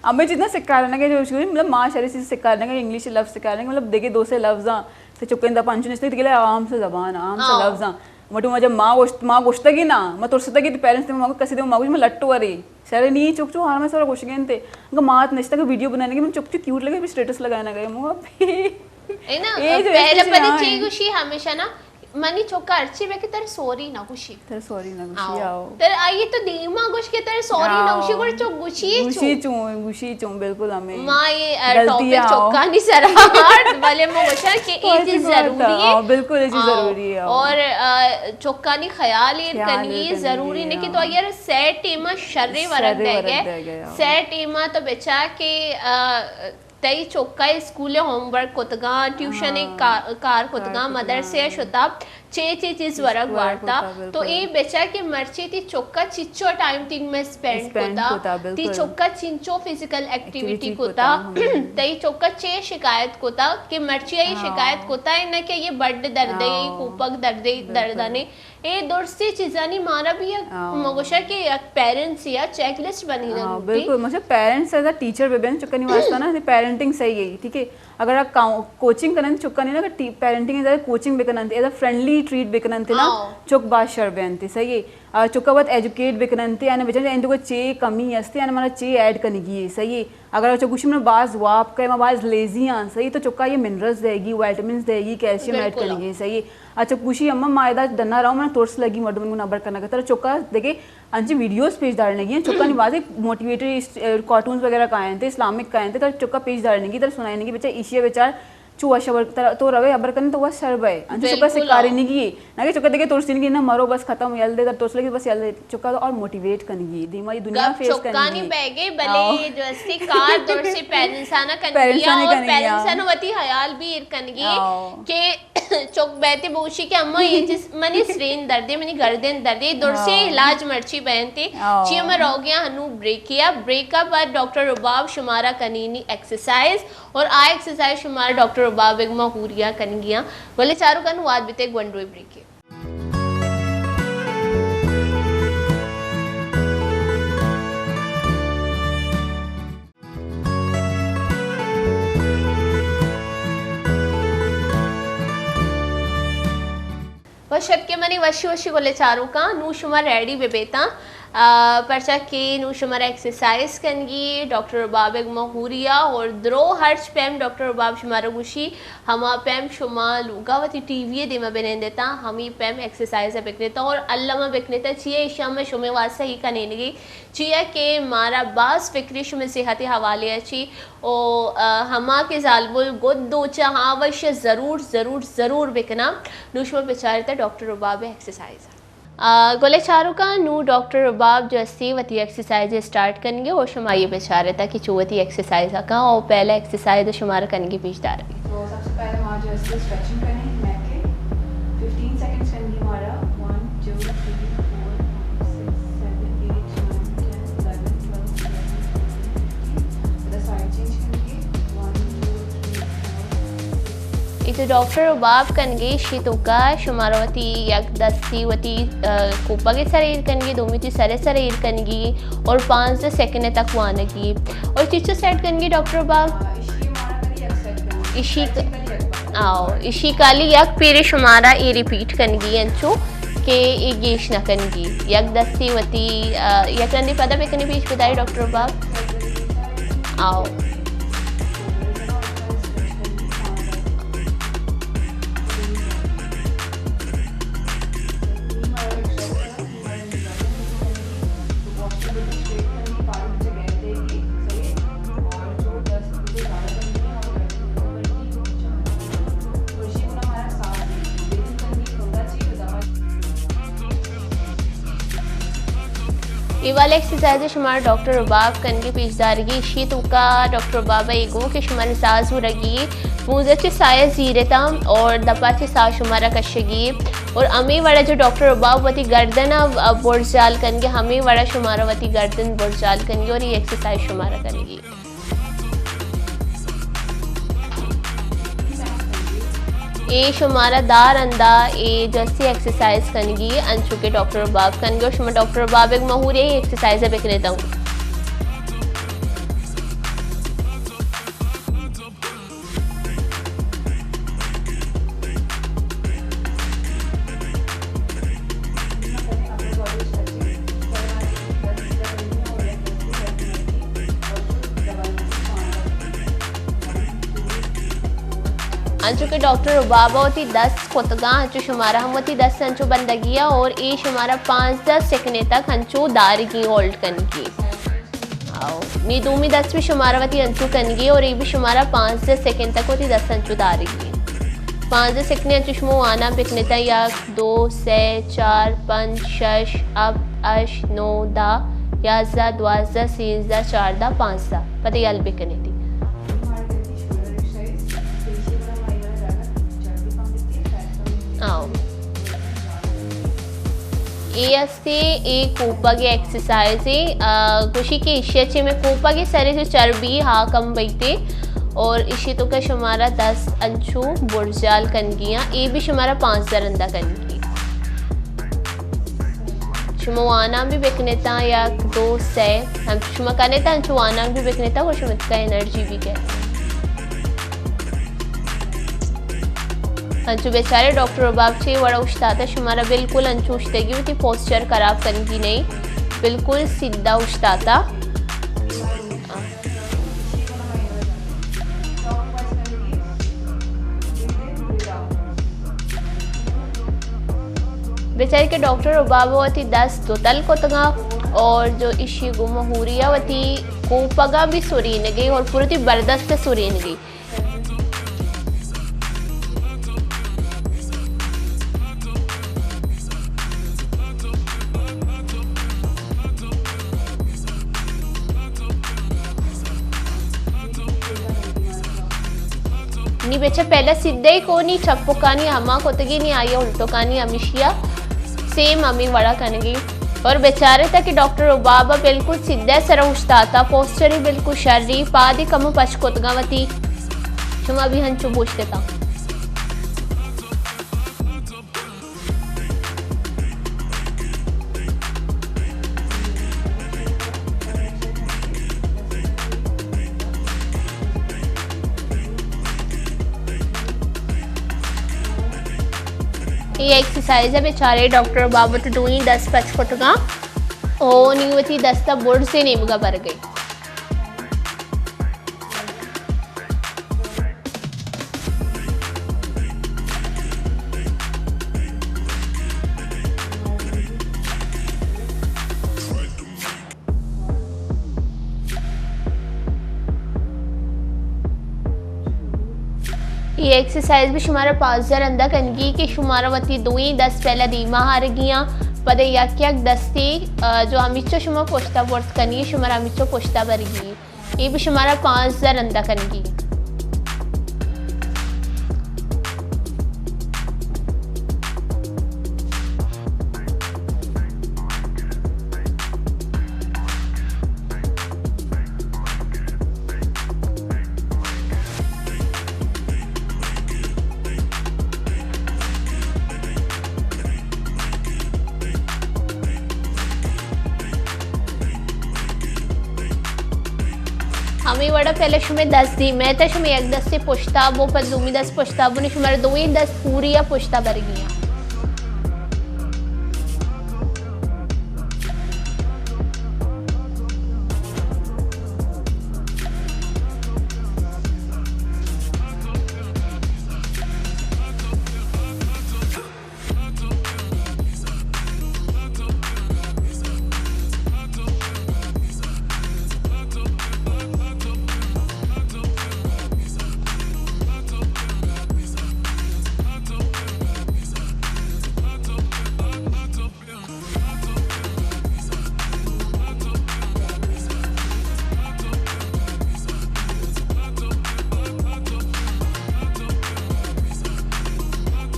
ہمیں جتنا سکھا رہا نا کہ جو شروع، مطلب، ماں شری سے سکھا رہا نا کہ انگلش لفظ سکھا رہا نا کہ مطلب دیکھے دوسرے لفظ ہاں، تو چکے دپا انچو نشتے کہ عام سے زبان، عام سے لفظ ہاں۔ مٹو ما جب ما گوشت، ما گوشتگی نا، ما ترستگی تو پیرنٹس تے ما کسی دے ما گوشت ما لٹو ارے۔ شرے نی چک چو ہر میں سارا گوشگین تے۔ انگا مات نشتا کہ ویڈیو بنانے کے من چک چو کیوٹ لگے، بھی سٹیٹس لگانا گئے مو۔ اے نا، پہلے پہلے چی گوشی ہمیشہ نا، منی چوکا ہرچی بے کہ تر سوری نہ گوشی۔ تر سوری نہ گوشی، آؤ۔ تر آئی تو دیما گوش کہ تر سوری نہ گوشی، گڑ چو گوشی چو۔ گوشی چو، گوشی چو، بالکل ہمیں۔ ما یہ، آ، ٹاپک چوکانی سر آرد، بلے مو گوشا کہ یہ چیز ضروری ہے۔ بالکل یہ چیز ضروری ہے۔ اور، آ، چوکانی خیال ایر کنگی ضروری نے کہ تو اگر سیٹ ٹیما شرے ورگ دے گئے، سیٹ ٹیما تو بچا کہ، آ، تئی چوکا اسکول ہوم ورک کتگاں، ٹیوشن کار کتگاں، مدرسے شتا، چے چے چیز ورگ وارتا، تو اے بچا کہ مرچی تی چوکا چچو ٹائم تنگ میں اسپینڈ کتا، تی چوکا چنچو فزیکل ایکٹیویٹی کتا، تئی چوکا چے شکایت کتا کہ مرچی آئی شکایت کتا ہے نہ کہ یہ بڈ دردے، یہ کوپک دردے، دردنے۔ اے درستی چیزانی مارا بھی یک، آؤ۔ مگوشا کہ یک پیرنٹس یا چیک لسٹ بنی نہ ہاں، لوٹی۔ بالکل۔ مطلب پیرنٹس ایز اے ٹیچر بہ بین چکانی واسطہ نا، پیرنٹنگ صحیح ہے، ٹھیک ہے۔ اگر آپ کاؤ-، کوچنگ کنن چکانی نا، اگر T-, parenting as a coaching بکنن، ایز اے فرینڈلی ٹریٹ بکنن نا، آؤ۔ چک باز شر بینتے، صحیح ہے۔ آ، چکا وت ایجوکیٹ بکنن تے، یعنی بچن اندو کو چے کمی ہستے، یعنی مارا چے ایڈ کنگی ہے، صحیح ہے۔ اگر چک گوشی من باز واب کئے، ما باز لیزی ہاں، صحیح، تو چکا یہ منرلز دے گی، وائٹمنز دے گی، کیلشیم ایڈ بالکل۔ کنگی، صحیح ہے۔ اچھا، گوشی اما ما ادا ڈنا رہو، من ترس لگی، مردم کو نبر کرنا، ترا چکا دیکھے انچی ویڈیوز پیش دارنگی ہیں، چکانی واضح موٹیویٹری اس-، اے، کارٹونز وغیرہ کائیں تھے، اسلامک کائیں تھے، ترا چکا پیش دارنگی، ترا سنائنگی، بچہ ایشی بچار چو وش ابر ترا تو روے ابر کنے تو وش شر بے۔ انچو چکا بالکل۔ سکارینگی ہے۔ نہ کہ چکا دیکھے ترسینگی نہ مرو بس ختم یل دے، ترس لگی بس یل دے۔ چکا تو اور موٹیویٹ کنگی۔ دیما یہ دنیا گپ فیس چکانی کنگی۔ بیگے بلے آؤ۔ یہ جو استی کار دور سے پیرنٹسانا کنگی پیرنٹسانا اور کنگی، آؤ۔ پیرنٹسانا وتی حیال بھی ایر کنگی آؤ۔ کہ چک بیتے بوشی کہ اما یہ چیز منی سرین دردے، منی گردن دردے، دور سے آؤ۔ علاج مرچی بینتے۔ آؤ۔ چی اما روگیا ہنو بریکیا، بریک ءَ بعد ڈاکٹر رباب شمارا کنینی ایکسرسائز۔ اور آ ایکسرسائز شمارا ڈاکٹر رباب ایگ ما ہوریا کنگیاں۔ ولے چارو کن واد بیتے گونڈوے بریکے۔ وش اتکے منی وشی وشی گلیں چاروکاں، نوں شما ریڈی بہ بیتاں، آ، پرچا کہ نوں شمارا ایکسرسائز کنگی، ڈاکٹر رباب ءَ گما ہوری ءَ، اور درو ہرچ پیم ڈاکٹر رباب شمارا گوشی، ہما پیم شما لوگا وتی ٹی وی ءِ دیما بنندتاں، ہمی پیم ایکسرسائز ءَ بکنتاں اور الما بکنتاں، چیا ایشاں ما شمے واسطہ ہی کنینگی۔ چیا کہ مارا باز فکری شمئے صحت ءِ حوالے ءَ چی، او، آ، ہما کہ زالبول گد دوچا ہاں وش ضرور، ضرور، ضرور بکناں۔ نوں شما بچارے تا ڈاکٹر رباب ءِ ایکسرسائز۔ آ، گلیں چاروکاں، نوں ڈاکٹر رباب جو استی وتی ایکسرسائز اسٹارٹ کنگے او شما یہ بچارے تا کہ چو وتی ایکسرسائز کاں او پہلا ایکسرسائز شمارا کنگی پیش دارگی۔ تو سب سے پہلے ما جو استی اسٹریچنگ کنیں نیک کے۔ ففٹین سیکنڈز کنگی مارا۔ One, two, three, four, five, six, seven, eight, nine, ten, eleven, twelve, thirteen, fourteen, fifteen. پدا سائیڈ چینج کنگی۔ One, two, three, four. اے تو ڈاکٹر رباب کنگے، ایشی توکا شمارا وتی یک دستی وتی، آ، کوپگ ءِ سر ایر کنگی، دومی تی سر ءِ سر ایر کنگی اور پانزدہ سیکنڈ تک وانگی۔ اور چیچو سیٹ کنگی ڈاکٹر رباب؟ ایشی، آؤ، ایشی کالی یک پیرے شمارا اے ریپیٹ کنگی انچو کہ اے گیش نہ کنگی۔ یک دستی وتی، آ، یک رندی پدا بکنی پیش بداری ڈاکٹر رباب۔ آؤ۔ اے والا ایکسرسائز شمارا ڈاکٹر رباب کنگی پیش دارگی۔ ایشی توکا ڈاکٹر رباب ءَ اے گو کہ شمارا ساہ زورگی، پونزا چہ ساہ ءَ زیرتاں اور دپا چہ ساہ شمارا کشگی۔ اور ہمے وڑا جو ڈاکٹر رباب وتی گردن ءَ برجال کنگی، ہمے وڑا شمارا وتی گردن برجال کنگی اور اے ایکسرسائز شمارا کنگی۔ اے شمارا دار اندا اے جستی ایکسرسائز کنگی، انچو کہ ڈاکٹر رباب کنگی، اور شما ڈاکٹر رباب ءَ گما ہوری اے ایکسرسائز بکنیت۔ انچو کہ ڈاکٹر ربابا وتی دست کتگاں، انچو شمارا ہم وتی دست انچو بندگی ءَ اور اے شمارا پانزدہ سیکنڈ تک انچو دارگی، ہولڈ کنگی۔ آؤ، نی دومی دست بھی شمارا وتی انچو کنگی اور اے بھی شمارا پانزدہ سیکنڈ تک وتی دست انچو دارگی۔ پانزدہ سیکنڈ انچو شما وانا بکنتا، یک، دو، سے، چار، پنچ، شش، ہپت، ہشت، نو، دہ، یازدہ، دوازدہ، سیزدہ، چاردہ، پانزدہ۔ پدا یل بکنیتی۔ آؤ۔ اے است اے کوپگ ءِ ایکسرسائزے، آ، گوشی کہ ایشی ءَ چہ مئے کوپگ ءِ سر ءَ چہ چربی ہا کم بیتے اور ایشی توکا شمارا دست انچو برجال کنگی آں، اے بھی شمارا پانزدہ رندا کنگی۔ شما وانان بھی بکنیتاں، یک، دو، سے، ہم شما کنیتاں، انچو وانان بھی بکنیتاں، گڑا شما تکا انرجی بھی کئیت۔ انچو بیچارے ڈاکٹر رباب چے وڑا اوشتاتا، شمارا بالکل انچو اوشتگی وتی پوسچر خراب کنگی نہیں، بالکل سیدھا اوشتاتا۔ بیچاری کہ ڈاکٹر رباب وتی دست دوتل کتگا اور جو اشی گو مہوریا وتی کوپگا بھی سرینگی اور پورتی بردست سرینگی۔ نی بچہ پہلا سیدھے کو نی چپکانی ہما کتگی نی آئی الٹکانی ہمیشیا سیم ہمیں وڑا کنگی۔ اور بیچارے تا کہ ڈاکٹر رباب بالکل سیدھے سر اوشتاتا، پوسچری بالکل شری، پادی کمو پچ کتگا وتی۔ شما بھی ہنچو بوشتے تا۔ یہ ایکسرسائز ہے بیچارے ڈاکٹر رباب وتی دوئیں دست پچ کتگا او نی وتی دستا برزے نیمگا بر گئی۔ یہ ایکسرسائز بھی شمارا پانزدہ رندا کنگی کہ شمارا وتی دوئیں دست پہلا دیما ہارگیاں، پدا یک یک دستی، آ، جو ہمیچو شما پشتا برت کنی، شمارا ہمیچو پشتا برگی۔ اے بھی شمارا پانزدہ رندا کنگی۔ ہمے وڑا پہلے شمے دست دیمے تا، شمے یک دستے پشتا بو، پد دومی دست پشتا بو، نی شمارا دوئیں دست پوری ء پشتا برگی ایں۔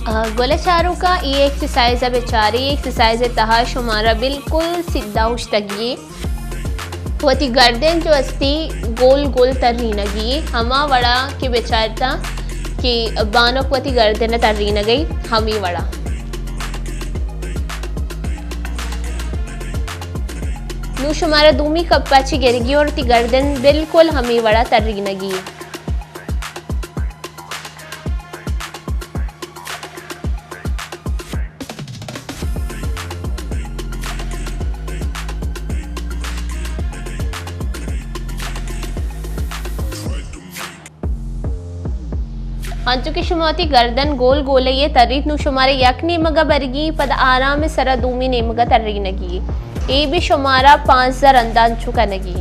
آ، گل چاروکاں، اے ایکسرسائز ء بچاری، ایکسرسائز ء تہا شمارا بالکل سیدھا اوشتگی، وتی گردن جو استی گول گول ترینگی، ہما وڑا کہ بچارتا کہ بانک وتی گردن ترینگی، ہمی وڑا۔ نو شمارا دومی کپا چی گرگی اور تی گردن بالکل ہمی وڑا ترینگی۔ انچو کہ شما وتی گردن گول گول ء تریت، نوں شمارا یک نیمگ ء برگی، پد آرام ء سرا دومی نیمگ ء ترینگی۔ اے بھی شمارا پانزدہ رندا انچو کنگی۔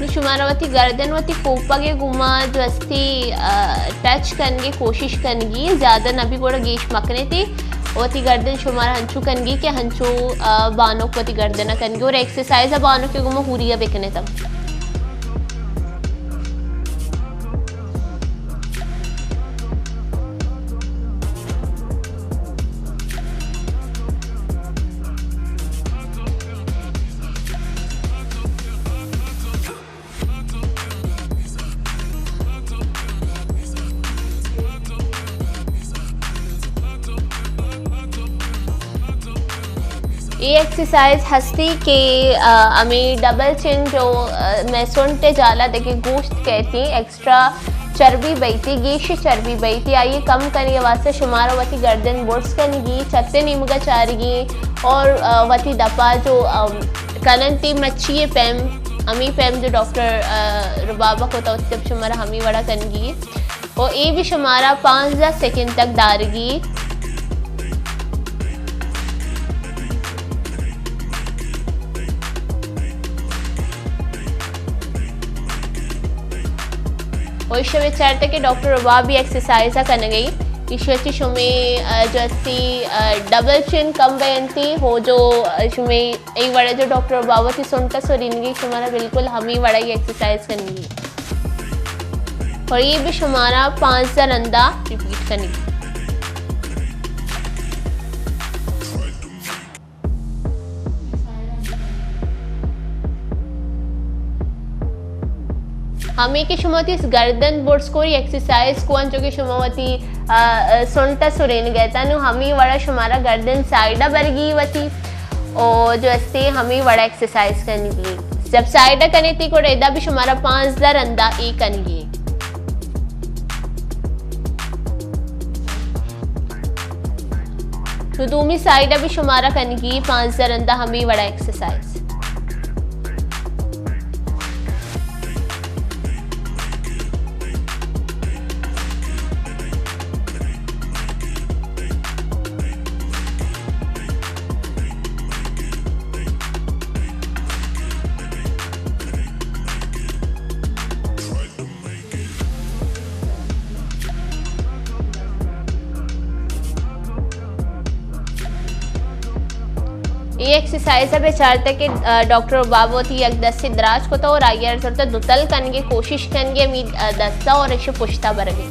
نوں شمارا وتی گردن وتی کوپگ ء گوما جو استی، آ، ٹچ کنگے کوشش کنگی، زیادہ نہ بی گڑا گیش مکنے تی۔ وتی گردن شمارا ہنچو کنگی کہ ہنچو، آ، بانک وتی گردن ءَ کنگی اور ایکسرسائز ءَ بانک ءِ گوما ہوری ءَ بکنے تم۔ اے ایکسرسائز ہستی کہ، آ، ہمیں ڈبل چن جو، آ، مئے سنٹ ءِ جالا دگہ گوشت کہتی ایکسٹرا چربی بیتی، گیش چربی بیتی، آئی کم کنگے واسطہ شمارا وتی گردن برز کنگی، چھت ءِ نیمگا چارگی اور، آ، وتی دپا جو، آ، کننتی مچھی پیم، ہمی پیم جو ڈاکٹر، آ، ربابا کو تو تب شمارا ہمی وڑا کنگی۔ و اے بھی شمارا پانزدہ سیکنڈ تک دارگی۔ و ایشی بچارتے کہ ڈاکٹر رباب بھی ایکسرسائز کنگئی۔ ایشی چی شمی، آ، جو استی، آ، ڈبل چن کم بینتی ہو جو، آ، شمی اے وڑا جو ڈاکٹر رباب وتی سنٹا سرینگی شمارا بالکل ہمی وڑا ہی ایکسرسائز کنگی۔ اور اے بھی شمارا پانزدہ رندا ریپیٹ کنگی۔ ہمیں کہ شما وتی گردن برز کوری ایکسرسائز کو انچو کہ شما وتی، آ، آ، سنٹا سرین گئے تا نو ہمی وڑا شمارا گردن سائیڈا برگی وتی۔ او جو استے ہمی وڑا ایکسرسائز کنگی۔ جب سائیڈ کنیتی گڑا ادا بھی شمارا پانزدہ رندا اے کنگی۔ تو دومی سائیڈ بھی شمارا کنگی پانزدہ رندا ہمی وڑا ایکسرسائز۔ اے ایکسرسائز ءَ بچارتے کہ، آ، ڈاکٹر رباب وتی یک دستے دراج کتا اور آئی ءَ زرتا دوتل کنگے کوشش کنگے ہمیں، آ، دستا اور ایشی پشتا برگے۔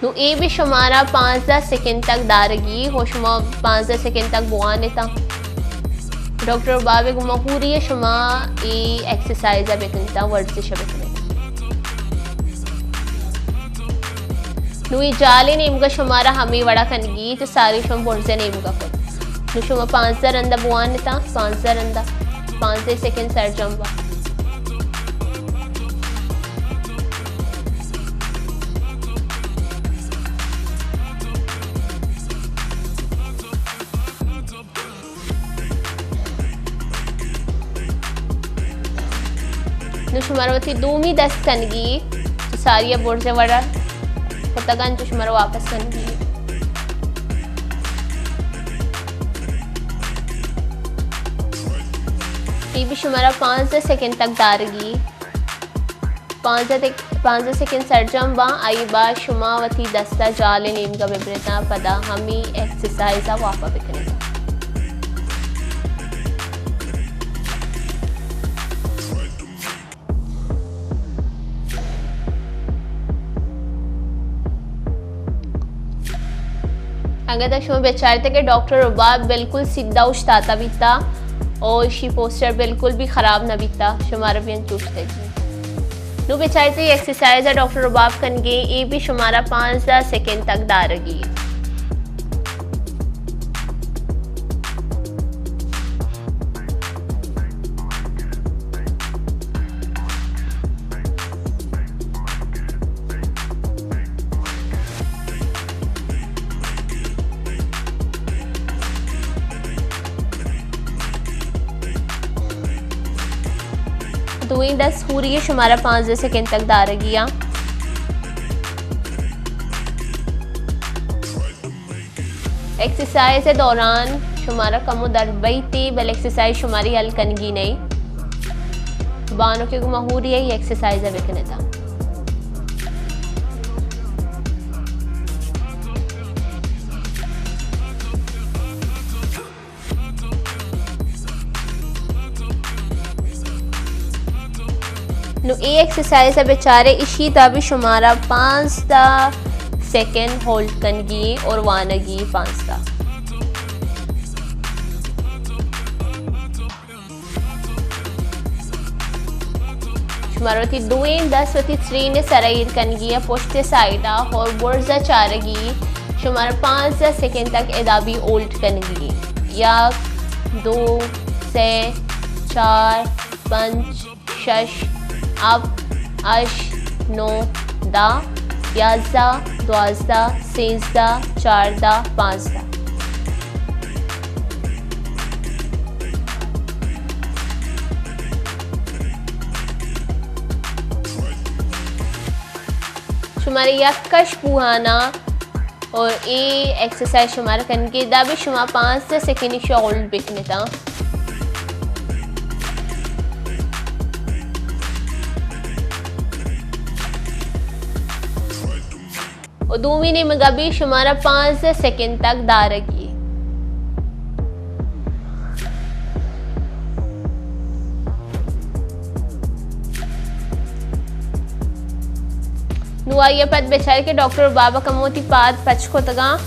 نو اے بھی شمارا پانزدہ سیکنڈ تک دارگی، ہو شما پانزدہ سیکنڈ تک بوان اتا۔ ڈاکٹر رباب گوما ہوری شما اے ایکسرسائز بکنتا، ورزش بکنتا۔ نو اے جالے نیمگا شمارا ہمے وڑا کنگی، تو ساری شما برزے نیمگا کت۔ نو شما پانزدہ رندا بوان اتا، پانزدہ رندا، پانزدہ سیکنڈ سرجم با۔ نو شمارا وتی دومی دست کنگی، تو ساری برزے وڑا کتگان تو شمارا واپس کنگی۔ اے بھی شمارا پانزدہ سیکنڈ تک دارگی۔ پانزدہ تک، پانزدہ سیکنڈ سرجم باں، آئی بعد شما وتی دستا جال نیمگا ببرتاں، پدا ہمی ایکسرسائز ءَ واپا بکنیت۔ اگاں شما بچارتے کہ ڈاکٹر رباب بالکل سیدھا اوشتاتا بیتا اور اشی پوسچر بالکل بھی خراب نہ بیتا، شمارا بھی انچوش دیتی۔ نو بچارتے ایکسرسائز ڈاکٹر رباب کنگے، اے بھی شمارا پانزدہ سیکنڈ تک دارگی۔ دوئیں دست ہوری شمارا پانزدہ سیکنڈ تک دارگی آں۔ ایکسرسائز دوران شمارا کمو درد بیتی، بل ایکسرسائز شماری حل کنگی نہیں۔ بانو کہ گما ہوری ہے، ایکسرسائز بکنتا۔ اے ایکسرسائز ءَ بچارے، اشی تہا بھی شمارا پانزدہ سیکنڈ ہولڈ کنگی اور وانگی پانزدہ۔ شمارا وتی دوئیں دست وتی سرین سرا ایر کنگی ءَ پشت سائیڈا اور برز ءَ چارگی۔ شمارا پانزدہ سیکنڈ تک ادا بھی ہولڈ کنگی۔ یک، دو، سے، چار، پنچ، شش، ہپت، ہشت، نو، دہ، یازدہ، دوازدہ، سیزدہ، چاردہ، پانزدہ۔ شمارا یک کش بوہانا اور اے ایکسرسائز شمارا کنگی، دا بھی شما پانزدہ سیکنڈ شا ہولڈ بکنتا۔ و دومی نیمگا بھی شمارا پانزدہ سیکنڈ تک دارگی۔ نو آئی ءَ پد بچار کہ ڈاکٹر بابا کمو وتی پاد پچ کتگاں۔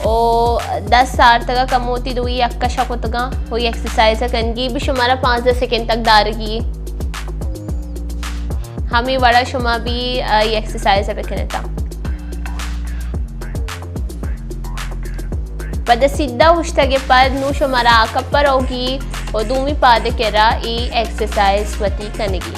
او دست آرتگا کمو وتی دوئی یک کشا کتگاں۔ او ایکسرسائز کنگی بھی شمارا پانزدہ سیکنڈ تک دارگی۔ ہمیں وڑا شما بھی، آ، اے ایکسرسائز بکنتا۔ پد سیدھا اوشتگے پد نو شمارا آ کپا روگی و دومی پاد کرا اے ایکسرسائز وتی کنگی۔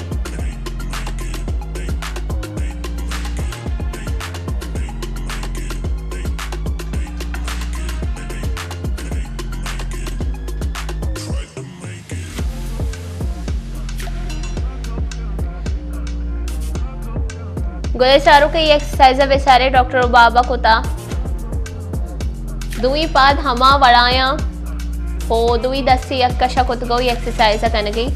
گلیں چاروکاں، اے ایکسرسائز ءَ بچارے ڈاکٹر بابا کتا۔ دوئی پاد ہما وڑایاں و دوئی دست یک کشا کتگو اے ایکسرسائز ءَ کنگی۔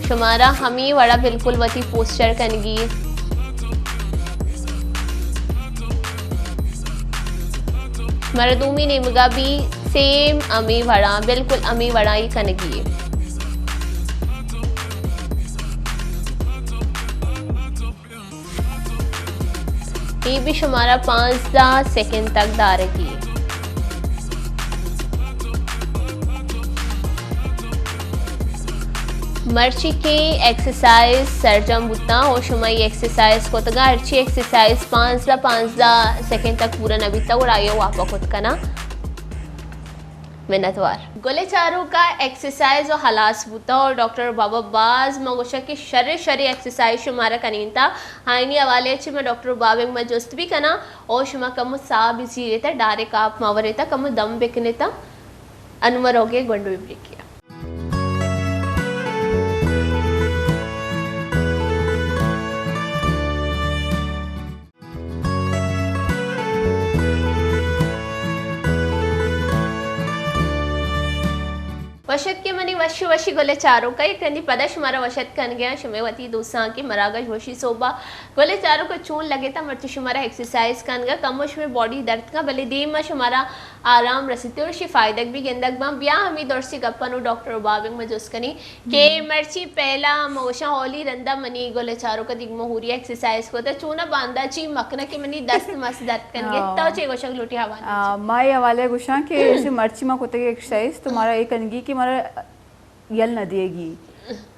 شمارا ہمی وڑا بالکل وتی پوسچر کنگی۔ مردومی نیمگا بھی سیم ہمی وڑا، بالکل ہمی وڑا ہی کنگی۔ اے بھی شمارا پانزدہ سیکنڈ تک دارگی۔ مرچی کہ ایکسرسائز سرجم بوتاں و شما اے ایکسرسائز کتگا، ہرچی ایکسرسائز پانزدہ، پانزدہ سیکنڈ تک پورا نہ بیتا، گڑا آئی واپا کت کنا۔ منتوار۔ گلیں چاروکاں، ایکسرسائز و ہلاس بوتا اور ڈاکٹر بابا باز ما گوشا کہ شر شر ایکسرسائز شمارا کنینتا۔ آئینی حوالے چی ما ڈاکٹر بابا ما جست بھی کنا اور شما کم ساہ بھی زیریتا، ڈائریکٹ آپ ما وریتا، کم دم بکنیتا۔ انور ہوگے گونڈو بریکیا۔ وش اتکے منی وشی وشی گلیں چاروکاں، یک رندی پدا شمارا وش اتک کنگیاں شمے وتی دوستاں کہ مراگش وشی صوبہ۔ گلیں چاروکاں، چون لگتا مرچی شمارا ایکسرسائز کنگا؟ کمو شمے باڈی درد کن، بلے دیما شمارا آرام رسیتے اور شی فائدگ بھی گندگ باں۔ بیا ہمی درسی گپا نو ڈاکٹر بابنگ ما جست کنی کہ مرچی پہلا ما گوشاں اولی رندا منی گلیں چاروکاں دیگ ما ہوری ایکسرسائز کتا، چونا باندا چی مکنا کہ منی دست مس درد کنگے۔ ہاں۔ تو چے گوشگ لوٹی حوالے آ، چی؟ ما اے حوالے گوشاں کہ اسے مرچی ما کتگے ایکسرسائز تو مارا اے کنگی کہ مارا یل نہ دیگی۔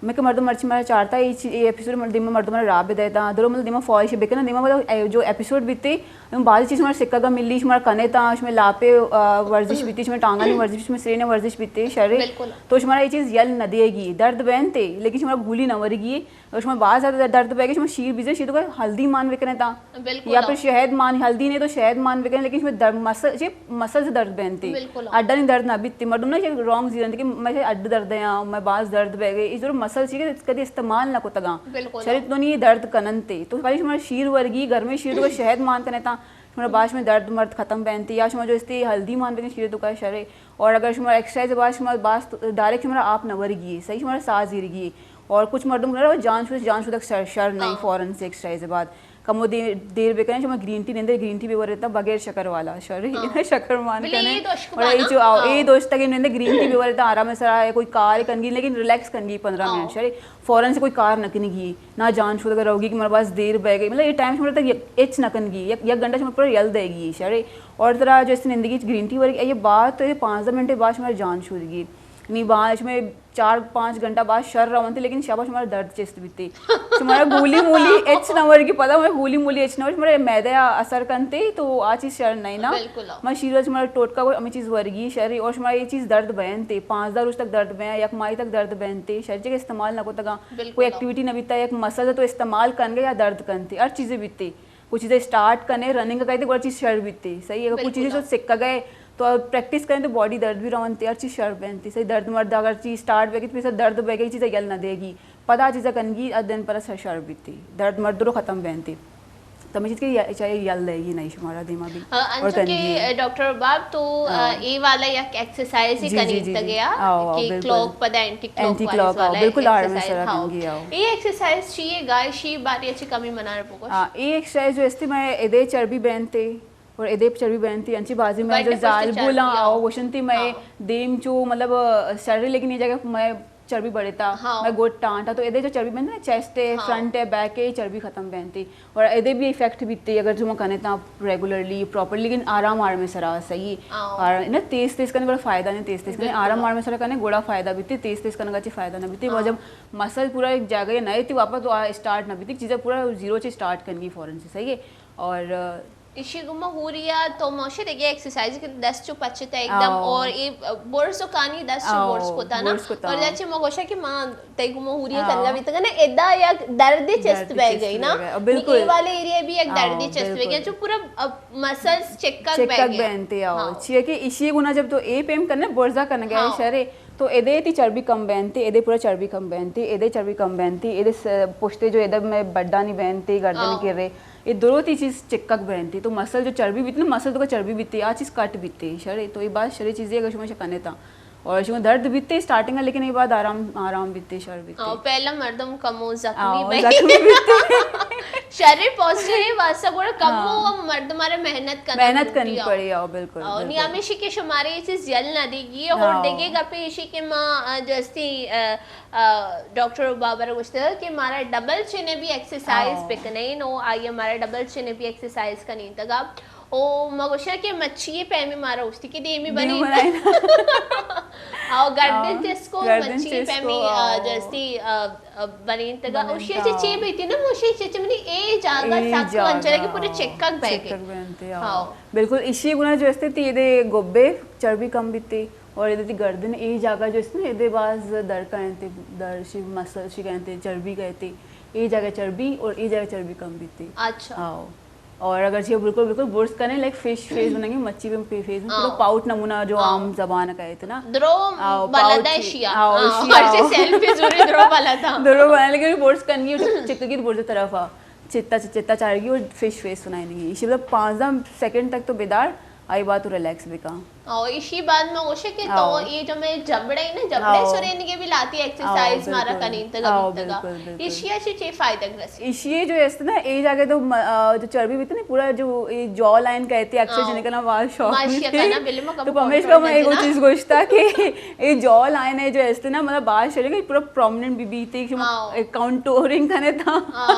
میں کہ مردم مرچی مارا چارتا، اے چی-، اے ایپیسوڈ مر-، دیما مردم مارا راہ بدے تا، درو مطلب دیما فوائش بکنا، دیما مطلب اے جو ایپیسوڈ بیتے، ہم بعض چیز مارا سکگا ملی، شمارا کنے تا، شمے لاپے، آ، ورزش بیتے، شمے ٹانگانی ورزش، شمے سرینے ورزش بیتے، شرے۔ بالکل۔ تو شمارا اے چیز یل نہ دیگی، درد بینتے، لیکن شمارا گولی نہ ورگی۔ اگر شما باز زیادہ درد بیگے، شما شیر بیزے، شیر تو ہلدی مان بکنے تا۔ بالکل۔ یا پھر شہد مان، ہلدی نہیں تو شہد مان بکنے، لیکن شما درد مسل، چی مسل سے درد بینتی۔ بالکل۔ اڈا نہیں درد نہ بیتی۔ مردم نا چی رانگ زیرن کہ میں اڈ درد ہے یا میں باز درد بیگے۔ اس طرح مسل چی کہ کدی استعمال نہ کتگا۔ بالکل۔ شریر تو نہیں درد کننتے۔ تو خالی شما شیر ورگی، گرمے شیر تو شہد مان کنے تا۔ شما باز میں درد مرد ختم بینتی۔ یا شما جو استی ہلدی مان بکنے شیر تو کا شرے۔ اور اگر شما ایکسرسائز بعد شما باز ڈائریکٹ شما آپ نہ ورگی، صحیح شما ساز زیرگی۔ اور کچھ مردم گڑا جان شود، جان شود اکثر شر نہیں، ہاں۔ فوراً سے ایکسرسائز بعد۔ کمو دیر بکنیں، شما گرین ٹی نندے، گرین ٹی بہ ورے تا بغیر شکر والا، شر شکر مان کنے۔ اور اے جو آؤ، اے دوست تک نندے گرین ٹی بہ ورے تا آرام سرا ہے، کوئی کار کنگی لیکن ریلیکس کنگی پندرہ منٹ، شر فوراً سے کوئی کار نہ کنگی، نہ جان شود اگر رہوگی کہ مارا بس دیر بہ گئی، مطلب یہ ٹائم شمارا تک اچ نہ کنگی، یک گھنٹہ شمارا پر یل دے گی، شر۔ اور ترا جو اس نندگی گرین ٹی ورگی، یہ بات تو یہ پانزدہ منٹ بعد شمارا جان شودگی۔ نی با شمے چار پانچ گھنٹہ بعد شر رونتے، لیکن شابا شمارا درد چست بیتے۔ شمارا گولی مولی اچ نہ ورگی، پدا ہمیں گولی مولی اچ نہ ورگی، شمارا معدہ آ اثر کنتے تو آ چیز شر نہیں نا۔ ما شیرا شمارا ٹوٹکا کو ہمیں چیز ورگی شر، اور شمارا یہ چیز درد بینتے، پانزدہ روز تک درد بین، یک ماہی تک درد بینتے، شر جگہ استعمال نہ کو تگا، کوئی ایکٹیویٹی نہ بیتا، یک مسل تو استعمال کنگے یا درد کنتے، ہر چیزیں بیتے۔ کچھ چیزیں اسٹارٹ کنے، رننگ کہتے، گڑا چیز شر بیتے، صحیح ہے۔ کچھ چیزیں جو سکھ گئے تو پریکٹس کریں تو باڈی درد بھی رونتے، ہر چیز شر بینتے، صحیح۔ درد مرد اگر چیز اسٹارٹ بے گی تو پیسا درد بے گی، چیزیں یل نہ دے گی، پدا چیزیں کنگی ادن پر شر شر بیتے، درد مرد رو ختم بینتے۔ تو مجھے کہ چاہے یل دے گی نہیں شمارا دیما بھی۔ انچو کہ ڈاکٹر باب تو اے والا یک ایکسرسائز ہی کنی تگیا کہ کلاک پدا اینٹی کلاک وائز والا، بالکل آرام سرا کنگی آؤ۔ اے ایکسرسائز چیئے گائے شی باری اچھی کمی منار بگوش۔ اے ایکسرسائز جو استی میں ادے چربی بینتے، اور ادے چربی بینتی، انچی بازی میں جو زال بولاں آؤ گوشنتی میں دیم چو مطلب شر، لیکن یہ جگہ میں چربی بڑھتا، میں گوٹ ٹانٹا، تو ادے جو چربی بینتی نا، چیسٹ ہے، فرنٹ ہے، بیک ہے، یہ چربی ختم بینتی۔ اور ادے بھی افیکٹ بیتے اگر جو میں کنے تا ریگولرلی پراپرلی، لیکن آرام آرام سرا صحیح۔ اور نا تیز تیز کنے بڑا فائدہ نہیں، تیز تیز کنے آرام آرام سرا کنے گوڑا فائدہ بیتے، تیز تیز کنے کا چی فائدہ نہ بیتے۔ وہ جب مسل پورا ایک جگہ نہ تھی واپس تو اسٹارٹ نہ بیتے، چیزیں پورا زیرو سے اسٹارٹ کرنی فوراً سے، صحیح ہے۔ اور ایشی گما ہوریا تو موشے دگہ ایکسرسائز کہ دست چو پچتا ایک دم، اور اے برز و کانی دست چو برز کتا نا، اور جاچے ما گوشا کہ ما تئی گما ہوریا کنگا بیتگا نا، ادا یک دردی چست بہ گئی نا، بالکل۔ اے والے ایریا بھی یک دردی چست بہ گئی، جو پورا مسلز چکک بہ گئے۔ چیئے کہ ایشی گنا جب تو اے پیم کرنا برزا کرنا گیا شرے، تو ادے تی چربی کم بینتے، ادے پورا چربی کم بینتے، ادے چربی کم بینتے، ادے پشتے جو ادے میں بڈانی بینتے، گردن کے رے، یہ درو تی چیز چکک بینتی، تو مسل جو چربی بیتی نا، مسل تو کا چربی بیتی، آ چیز کٹ بیتی، شرے، تو یہ بات شرے چیزیں اگر شما شکنے تا۔ اور شما درد بیتی اسٹارٹنگ، لیکن یہ بعد آرام، آرام بیتی، شر بیتی۔ پہلا مردم کمو زخمی بیتی۔ شرے پہنچے واسطہ گوڑا کمو مردم آرے محنت کرنا محنت کرنی پڑی، آؤ، بالکل۔ نی ہمیشی کہ شمارے یہ چیز یل نہ دیگی، اور دیگے گپے ایشی کہ ما جستی ڈاکٹر بابر گوشتگ کہ مارا ڈبل چنے بھی ایکسرسائز بکنین، او آئی مارا ڈبل چنے بھی ایکسرسائز کنین تگا۔ او ما گوشا کہ مچھی پیمے مارا اوشتی کہ دیمی بنین۔ او گردن چسکو مچھی پیمے جستی بنین تگا۔ اوشی چے چے بیتی نا، اوشی چے چے منی اے جاگا سک انچرے کہ پورے چکک بہ گئے۔ بالکل، ایشی گنا جو استے تی دے گوبے چربی کم بیتی۔ اور ادے تی گردن ای جاگہ جو است نا، ادے باز در کہنتے، در شی مسل شی کہنتے، چربی کہتے، ای جاگہ چربی اور ای جاگہ چربی کم بیتے۔ اچھا۔ آؤ۔ اور اگر چیئے بالکل، بالکل برس کنے، لائک فش فیس بننگے، مچھی بھی فیس میں پورا پاؤٹ نمونہ جو عام زبان کہتے نا۔ درو بلدا شیا۔ آؤ، شیا۔ سیلفی زوری درو بلدا۔ درو بلدا، لیکن برس کنگی چکگی تو برس طرف آ۔ چتا، چتا چارگی اور فش فیس سنائنگی۔ ایشی مطلب پانزدہ سیکنڈ تک تو بیدار آئی بات تو ریلیکس بکا۔ او ایشی بعد میں گوشے کہ تو یہ جو میں جبڑے نا، جبڑے سرینگے بھی لاتی ایکسرسائز مارا کنین تگا۔ ایشی اچھی چی فائدہ رسی؟ ایشی جو است نا، اے جاگہ تو جو چربی بیتی نا، پورا جو یہ جو لائن کہتے اکثر جنے کا نا بہت شوق تو پمیش کا میں ایک چیز گوشتا کہ یہ جو لائن ہے جو است نا، مطلب بہت شرے پورا پرومننٹ بھی بیتی، کانٹورنگ کنے تا۔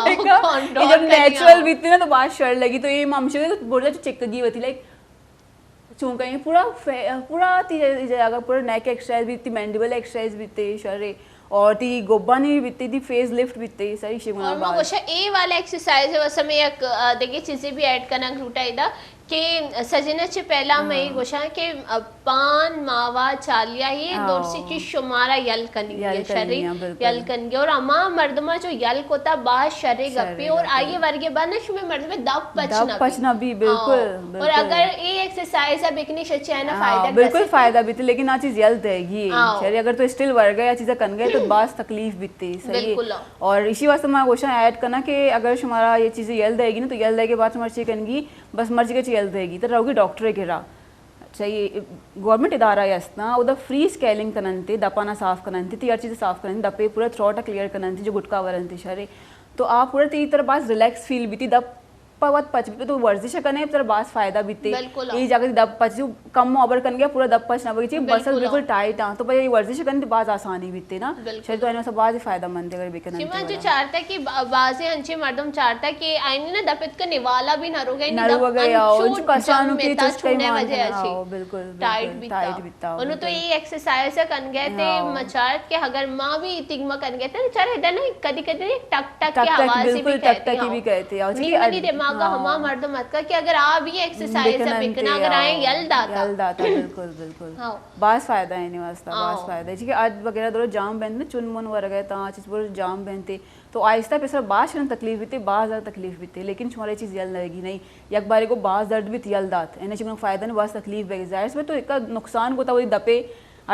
یہ جب نیچرل بیتی نا تو بہت شر لگی، تو یہ ممشے تو بڑا چکگی ہوتی، لائک چون کہیں پورا فے-، پورا تی جگہ پورا نیک ایکسرسائز بیتی، مینڈیبل ایکسرسائز بیتی شرے، اور تی گوبانی بیتی، تی فیس لفٹ بیتی، صحیح شی۔ اور ما گوشا اے والا ایکسرسائز ہے، بس ہمیں یک دیگه چیزیں بھی ایڈ کرنا گلوٹائیدا کہ سجنا چے پہلا میں گوشا کہ پان، ماوا، چالیا، یہ دور سی چیز شمارا یل کنگی ہے، شری یل کنگی۔ اور اما مردما جو یل کوتا با شری گپی، اور آئیے ورگے بعد نہ شمے مردمے دپ پچ نہ پچ نہ بی، بالکل۔ اور اگر اے ایکسرسائز ہے بکنی شچے ہے نا فائدہ، بالکل فائدہ بیتی، لیکن آ چیز یل دے گی۔ شری اگر تو اسٹل ورگے یا چیزا کنگے تو باز تکلیف بیتی، صحیح۔ اور اسی واسطے میں گوشاں ایڈ کرنا کہ اگر شمارا یہ چیزیں یل دے گی نا تو یل دے کے بعد شمارا چی کنگی، بس مرچی کے چی یل دے گی تو رہوگی ڈاکٹر کے را۔ چاہیے گورنمنٹ ادارہ است نا، اودا فری اسکیلنگ کننتے، دپانا صاف کننتے، تی ہر چیز صاف کننتے، دپے پورا تھروٹ کلیئر کننتے، جو گٹکا ورنتے شرے۔ تو آپ پورا تی طرح باز ریلیکس فیل بیتی، دپ پہ وت پچ بیت، تو ورزش کنے ترا باز فائدہ بیتے۔ بالکل۔ اے جاگہ دپ پچ کم ابر کنگے، پورا دپ پچ نہ بگی چی، بالکل۔ مسل بالکل ٹائٹ آں، تو پہ اے ورزش کنے تو باز آسانی بیتے نا۔ بالکل۔ شاید تو اینا سب باز فائدہ مند اگر بکن۔ جی، من جو چارتا کہ با-، بازیں انچے مردم چارتا کہ آئینی نا دپ اتکا نوالا بھی نہ روگے، نہ روگے، آؤ، انچو کسانو کی چسکائی چونے مان وجہ کنا، اچھی۔ آؤ، بالکل، ٹائٹ بالکل، بیتا۔ ٹائٹ بیتا، انو تو بالکل۔ اے ایکسرسائز کنگے تے ہاں۔ مچارت کہ اگر ماں بھی تیگ ما کنگے تے چارے دنا کدی کدی ٹک ٹک ٹک کی ٹک آواز بالکل، بھی ٹک ٹک کہتے کی ہیں۔ بھی کہتے ہیں، اور نی چونکہ منی دماغ ہاں۔ ہما مردم اتکا کہ اگر آ بھی ایکسرسائز بکن انتے، بکنا، اگر آئیں ہاں۔ یل داتا۔ یل داتا، بالکل، بالکل۔ ہاں۔ باز فائدہ ہے انہی واسطہ، باز ہاں۔ فائدہ ہے۔ چونکہ اد وغیرہ درو جام بنت نا، چون من ورگے تا، چیز پر جام بنتے۔ تو آہستہ پیسر باز شرن تکلیف بیتے، باز زیادہ تکلیف بیتے، لیکن شمارا اے چیز یل نہ گی نہیں۔ یک بارے کو باز درد بیت یل دات، اینا چی من فائدہ نہیں، باز تکلیف بے۔ ظاہر سے تو ایک نقصان کو تا وہی دپے،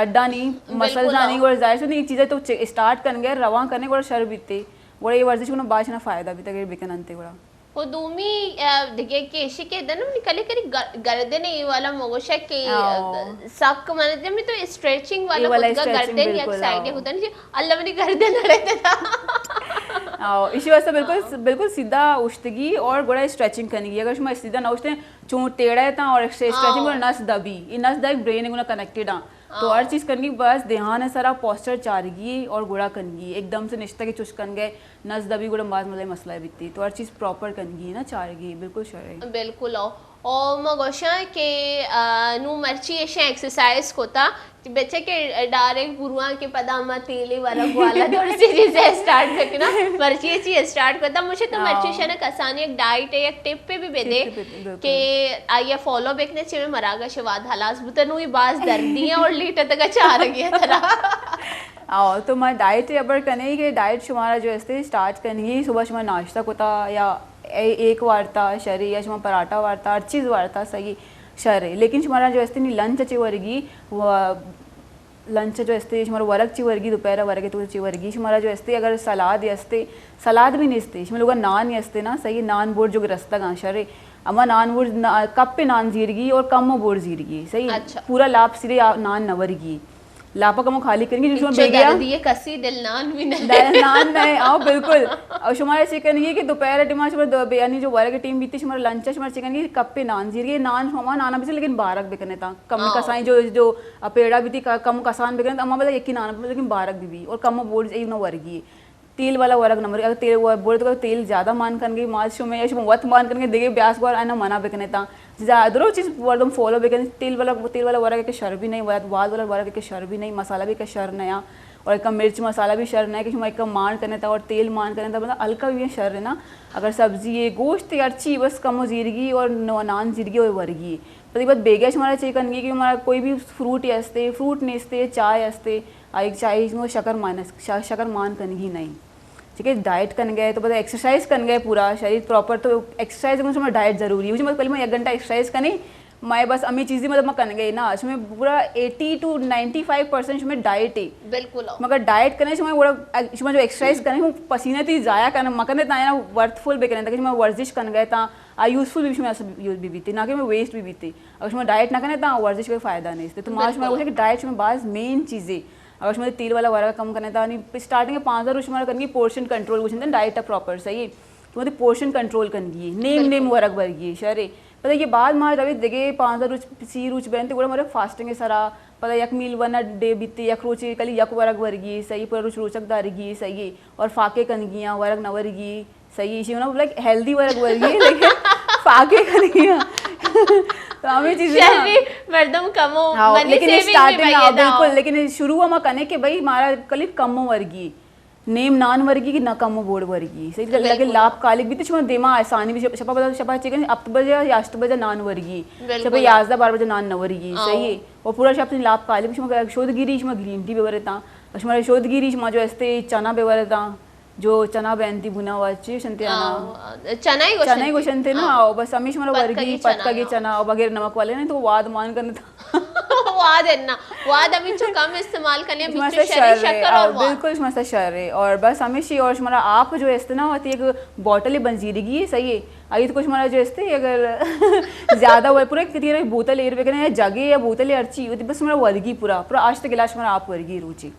ہڈا نہیں، بالکل، مسلز ہاں۔ نہیں، گڑا ظاہر سے نہیں، چیزیں تو چ-، اسٹارٹ کنگے، رواں کنے، گڑا شر بیتے، گڑا اے ورزش کو باز شرن فائدہ بیتے، اگر بکن انتے گڑا۔ و دومی، آ، دگہ کہ ایشی کہ دنم نی کلی کلی گر-، گردن اے والا مگوشہ کہ، آ، آؤ۔ سک من دمی تو اسٹریچنگ والا اے والا کتگا اسٹریچنگ گردن یک بالکل، سائیڈ آؤ۔ کتن جی، اللہ منی گردن اڑے تھا۔ آؤ، ایشی واسطہ بالکل، آؤ۔ بالکل سیدھا اوشتگی اور گڑا اسٹریچنگ کنگی۔ اگر شما سیدھا نہ اوشتے، چون ٹیڑا ہے تا اور اسٹریچنگ آؤ۔ اور نس دبی، اے نس دبی برین گنا کنیکٹڈ آں۔ تو ہر چیز کنگی بس دھیان ء سرا پوسچر چارگی اور گڑا کنگی، ایک دم سے نشتہ کہ چش کنگے نس دبی گڑا باز مزہ مسئلہ بیتی۔ تو ہر چیز پراپر کنگی نا، چارگی بالکل شرے۔ بالکل او۔ او ما گوشاں کہ، آ، نو مرچی ایشاں ایکسرسائز کتا، بچے کہ ڈائریکٹ گروان کہ پدا ما تیلی ورگ والا دور سے چیزیں اسٹارٹ بکنا۔ مرچی چی اسٹارٹ کتا، مجھے تو ہاں۔ مرچی شنا کسانی ایک ڈائٹ ہے، ایک ٹپ پہ بھی بدے ٹپ پہ بھی، بالکل۔ کہ آئیے فالو بکنے چے میں مراگش واد ہلاس بوتا نوی باز دردی ہیں اور لیٹ تک چارگی ہے ترا۔ آؤ، تو ما ڈائٹ ابر کنے کہ ڈائٹ شمارا جو استے اسٹارٹ کنگی، صبح شما ناشتہ کتا یا اے-، ایک وارتا شرے یا شما پراٹھا وارتا، ہر چیز وارتا صحیح شرے، لیکن شمارا جو استے نی لنچ چے ورگی، و لنچ جو استے شمارا ورگ چی ورگی، دوپہر ورگ تو چی ورگی، شمارا جو استے اگر سلاد استے، سلاد بھی نیستے، شما لوگا نان استے نا، صحیح نان بور جو رستگاں شرے، اما نان بور نا-، کپ نان زیرگی اور کم بور زیرگی، صحیح؟ اچھا۔ پورا لاپ سرے آ-، نان نہ ورگی۔ لاپا کمو خالی کنگی، جو شما انچو بیگیا دردی ہے، کسی دل نان بھی نہ دل نان نہ، آؤ، بالکل۔ اور شما ایسے کنگی کہ دوپہر ٹائم شما دو-، یعنی جو ورگ ٹائم بیتی، شما لنچ شما چی کنگی، کپ نان زیرگی، نان شما نانا بیتی، لیکن بارگ بکنے تا۔ کم ہاں۔ کسائیں جو، جو پیڑا بیتی، ک-، کم کسان بکنے تا، اما بلا یکی نانا، لیکن بارگ بھی بھی۔ اور کم بورڈ ای نہ ورگی۔ تیل والا ورگ نہ مرے، اگر تیل وا-، بولے تو تیل زیادہ مان کنگے، ماز شو میں یا شو وت مان کنگے، دیگه بیاس گوار آنا منع بکنے تا۔ زیادہ درو چیز مردم فالو بکنے، تیل والا، تیل والا ورگ کہ شر بھی نہیں، واد، واد والا ورگ کہ شر بھی نہیں، مسالہ بھی کہ شر نیا، اور ایک مرچ مسالہ بھی شر نیا، کہ شما ایک مان کنے تا اور تیل مان کنے تا، مطلب ہلکا بھی شر ہے نا۔ اگر سبزی ہے، گوشت ہے، ہر چی بس کم و زیرگی اور نو-، نان زیرگی اور ورگی۔ پتی بعد بیگہ شمارا چے کنگی کہ ہمارا کوئی بھی فروٹ ہستے، فروٹ نیستے، چائے ہستے، آ ایک چائے اس میں شکر مان، ش-، شکر مان کنگی نہیں۔ ٹھیک ہے، ڈائٹ کنگے تو پتہ ایکسرسائز کنگے پورا شریر پراپر، تو ایکسرسائز میں شما ڈائٹ ضروری ہے۔ مجھے مطلب پہلے میں ایک گھنٹہ ایکسرسائز کنے، میں بس امی چیزیں مطلب میں کنگے نا، اس میں پورا eighty two ninety five percent شما ڈائٹ ہے۔ بالکل۔ مگر ڈائٹ کنے شما گوڑا، شما جو ایکسرسائز کنے، شما پسینے تی ضائع کنے، مکنے تا نا ورتھ فل بکنے، تاکہ شما ورزش کنگے تا، آ یوزفل بھی شما یوز بھی بیتے، نہ کہ میں ویسٹ بھی بیتے۔ اگر شما ڈائٹ نہ کنے تا ورزش کوئی فائدہ نہیں۔ تو ما شما بالکل۔ گوشے کہ ڈائٹ شما باز مین چیزیں۔ اگر شما تیل والا ورگ کم کنے تا، یعنی اسٹارٹنگ پانزدہ روز شما کنگی پورشن کنٹرول گوشن ڈائٹ پراپر صحیح۔ شما پورشن کنٹرول کنگی، نیم نیم بالکل۔ ورگ ورگی، شرے۔ پتہ یہ بعد ما روی دگے پانزدہ روز، سی روز بنتے، گڑا مارے فاسٹنگ سرا، پتہ یک میل ون ڈے بیتے، یک روچے کلی یک ورگ ورگی، صحیح، پورا روچ روچک دارگی، صحیح، اور فاقے کنگیاں، ورگ نہ ورگی، صحیح، ایشی ہونا، لائک، ہیلدی ورگ ورگی ہے، لیکن فاقے کنگیاں۔ تو ہمیں چیزیں نا شہری مردم کمو، ہاں، منی لیکن سیونگ بھی اسٹارٹنگ، ہاں، بھائی، بالکل، لیکن شروع ہم کنے کہ بھائی، مارا کلی کمو ورگی۔ نیم نان ورگی کہ نہ کم و بوڑ ورگی، صحیح؟ لگے بالکل۔ لاپ کالک بیتے شما دیما آسانی بھی، شپا بجا، شپا چکن ہفت بجے یا ہشت بجے نان ورگی، بالکل۔ شپا یازدہ بارہ بجے نان نہ ورگی، ہاں۔ صحیح ہے؟ اور پورا شپ لاپ کالک، شما شود گیری، شما گرین ٹی بورتا، اور شما شود گیری، شما جو استے چنا بورتا، جو چنا بینتی بنا واچی شنتے آنا۔ ہاں، چنا ہی گوشنتے۔ چنا ہی گوشنتے نا، ہاں۔ اور بس ہمیش مارا پتکگی ورگی، چنا پتکگی نا۔ چنا، اور بغیر نمک والے نہیں تو واد مان کرنے تا۔ واد ہے نا، واد ہمیں چو کم استعمال کرنے، ہمیں شما تو سا شرے شر ہے، شکر اور آؤ، واد۔ بالکل شما سا شر ہے۔ اور بس ہمیشی اور شمارا آپ جو استے نا، ہوتی ایک بوٹل بنزیرگی ہے، صحیح ہے۔ آئی تو کچھ ہمارا جو استے، اگر زیادہ ہوئے، پورا کتی رہی بوتل ایر بکنے، یا جگے یا بوتل ہرچی ہوتی، بس ہمارا ورگی پورا، پورا آج تک گلاس ہمارا آپ ورگی روچی۔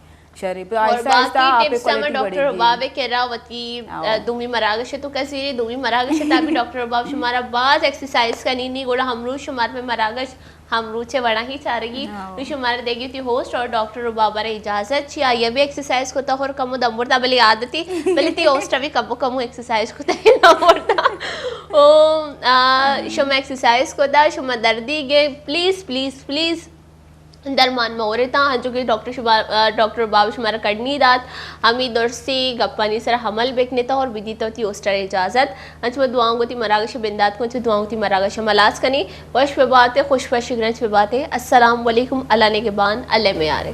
شری، پہ اور آہستہ آہستہ باقی آپ ٹپس ہم کوالٹی ڈاکٹر بڑھے گی۔ رباب ء کرا وتی، آ، دومی مراگش تو کسیری، دومی مراگش تا بھی ڈاکٹر رباب شمارا باز ایکسرسائز کنی نی، گوڑا ہمروز شمار پہ مراگش ہمروز چے وڑا ہی چارگی۔ ہاں۔ تو شمار دے گی تی ہوسٹ اور ڈاکٹر رباب را اجازت چی، آیا بھی ایکسرسائز کوتا اور کمو دمبر تا بلی عادتی، بلی تی ہوسٹ بھی کمو کمو ایکسرسائز کوتا ہی دمبر تا۔ او، آ، شما ایکسرسائز کوتا، شما دردی گے، پلیز، پلیز، پلیز۔ درمان مورتا، ہنچو کہ ڈاکٹر شبا-، آ، ڈاکٹر باب شمارا کڈنی دات، ہمی درسی گپانی سر عمل بکنیتا اور بدیتا وتی ہوسٹر اجازت۔ انچو دعاؤں گوتی مراگش بندات کو، انچو دعاؤں گوتی مراگش ملاس کنی۔ وش بباتے، خوش وش گرنچ بباتے۔ السلام علیکم، اللہ نگہبان، اللہ میارے۔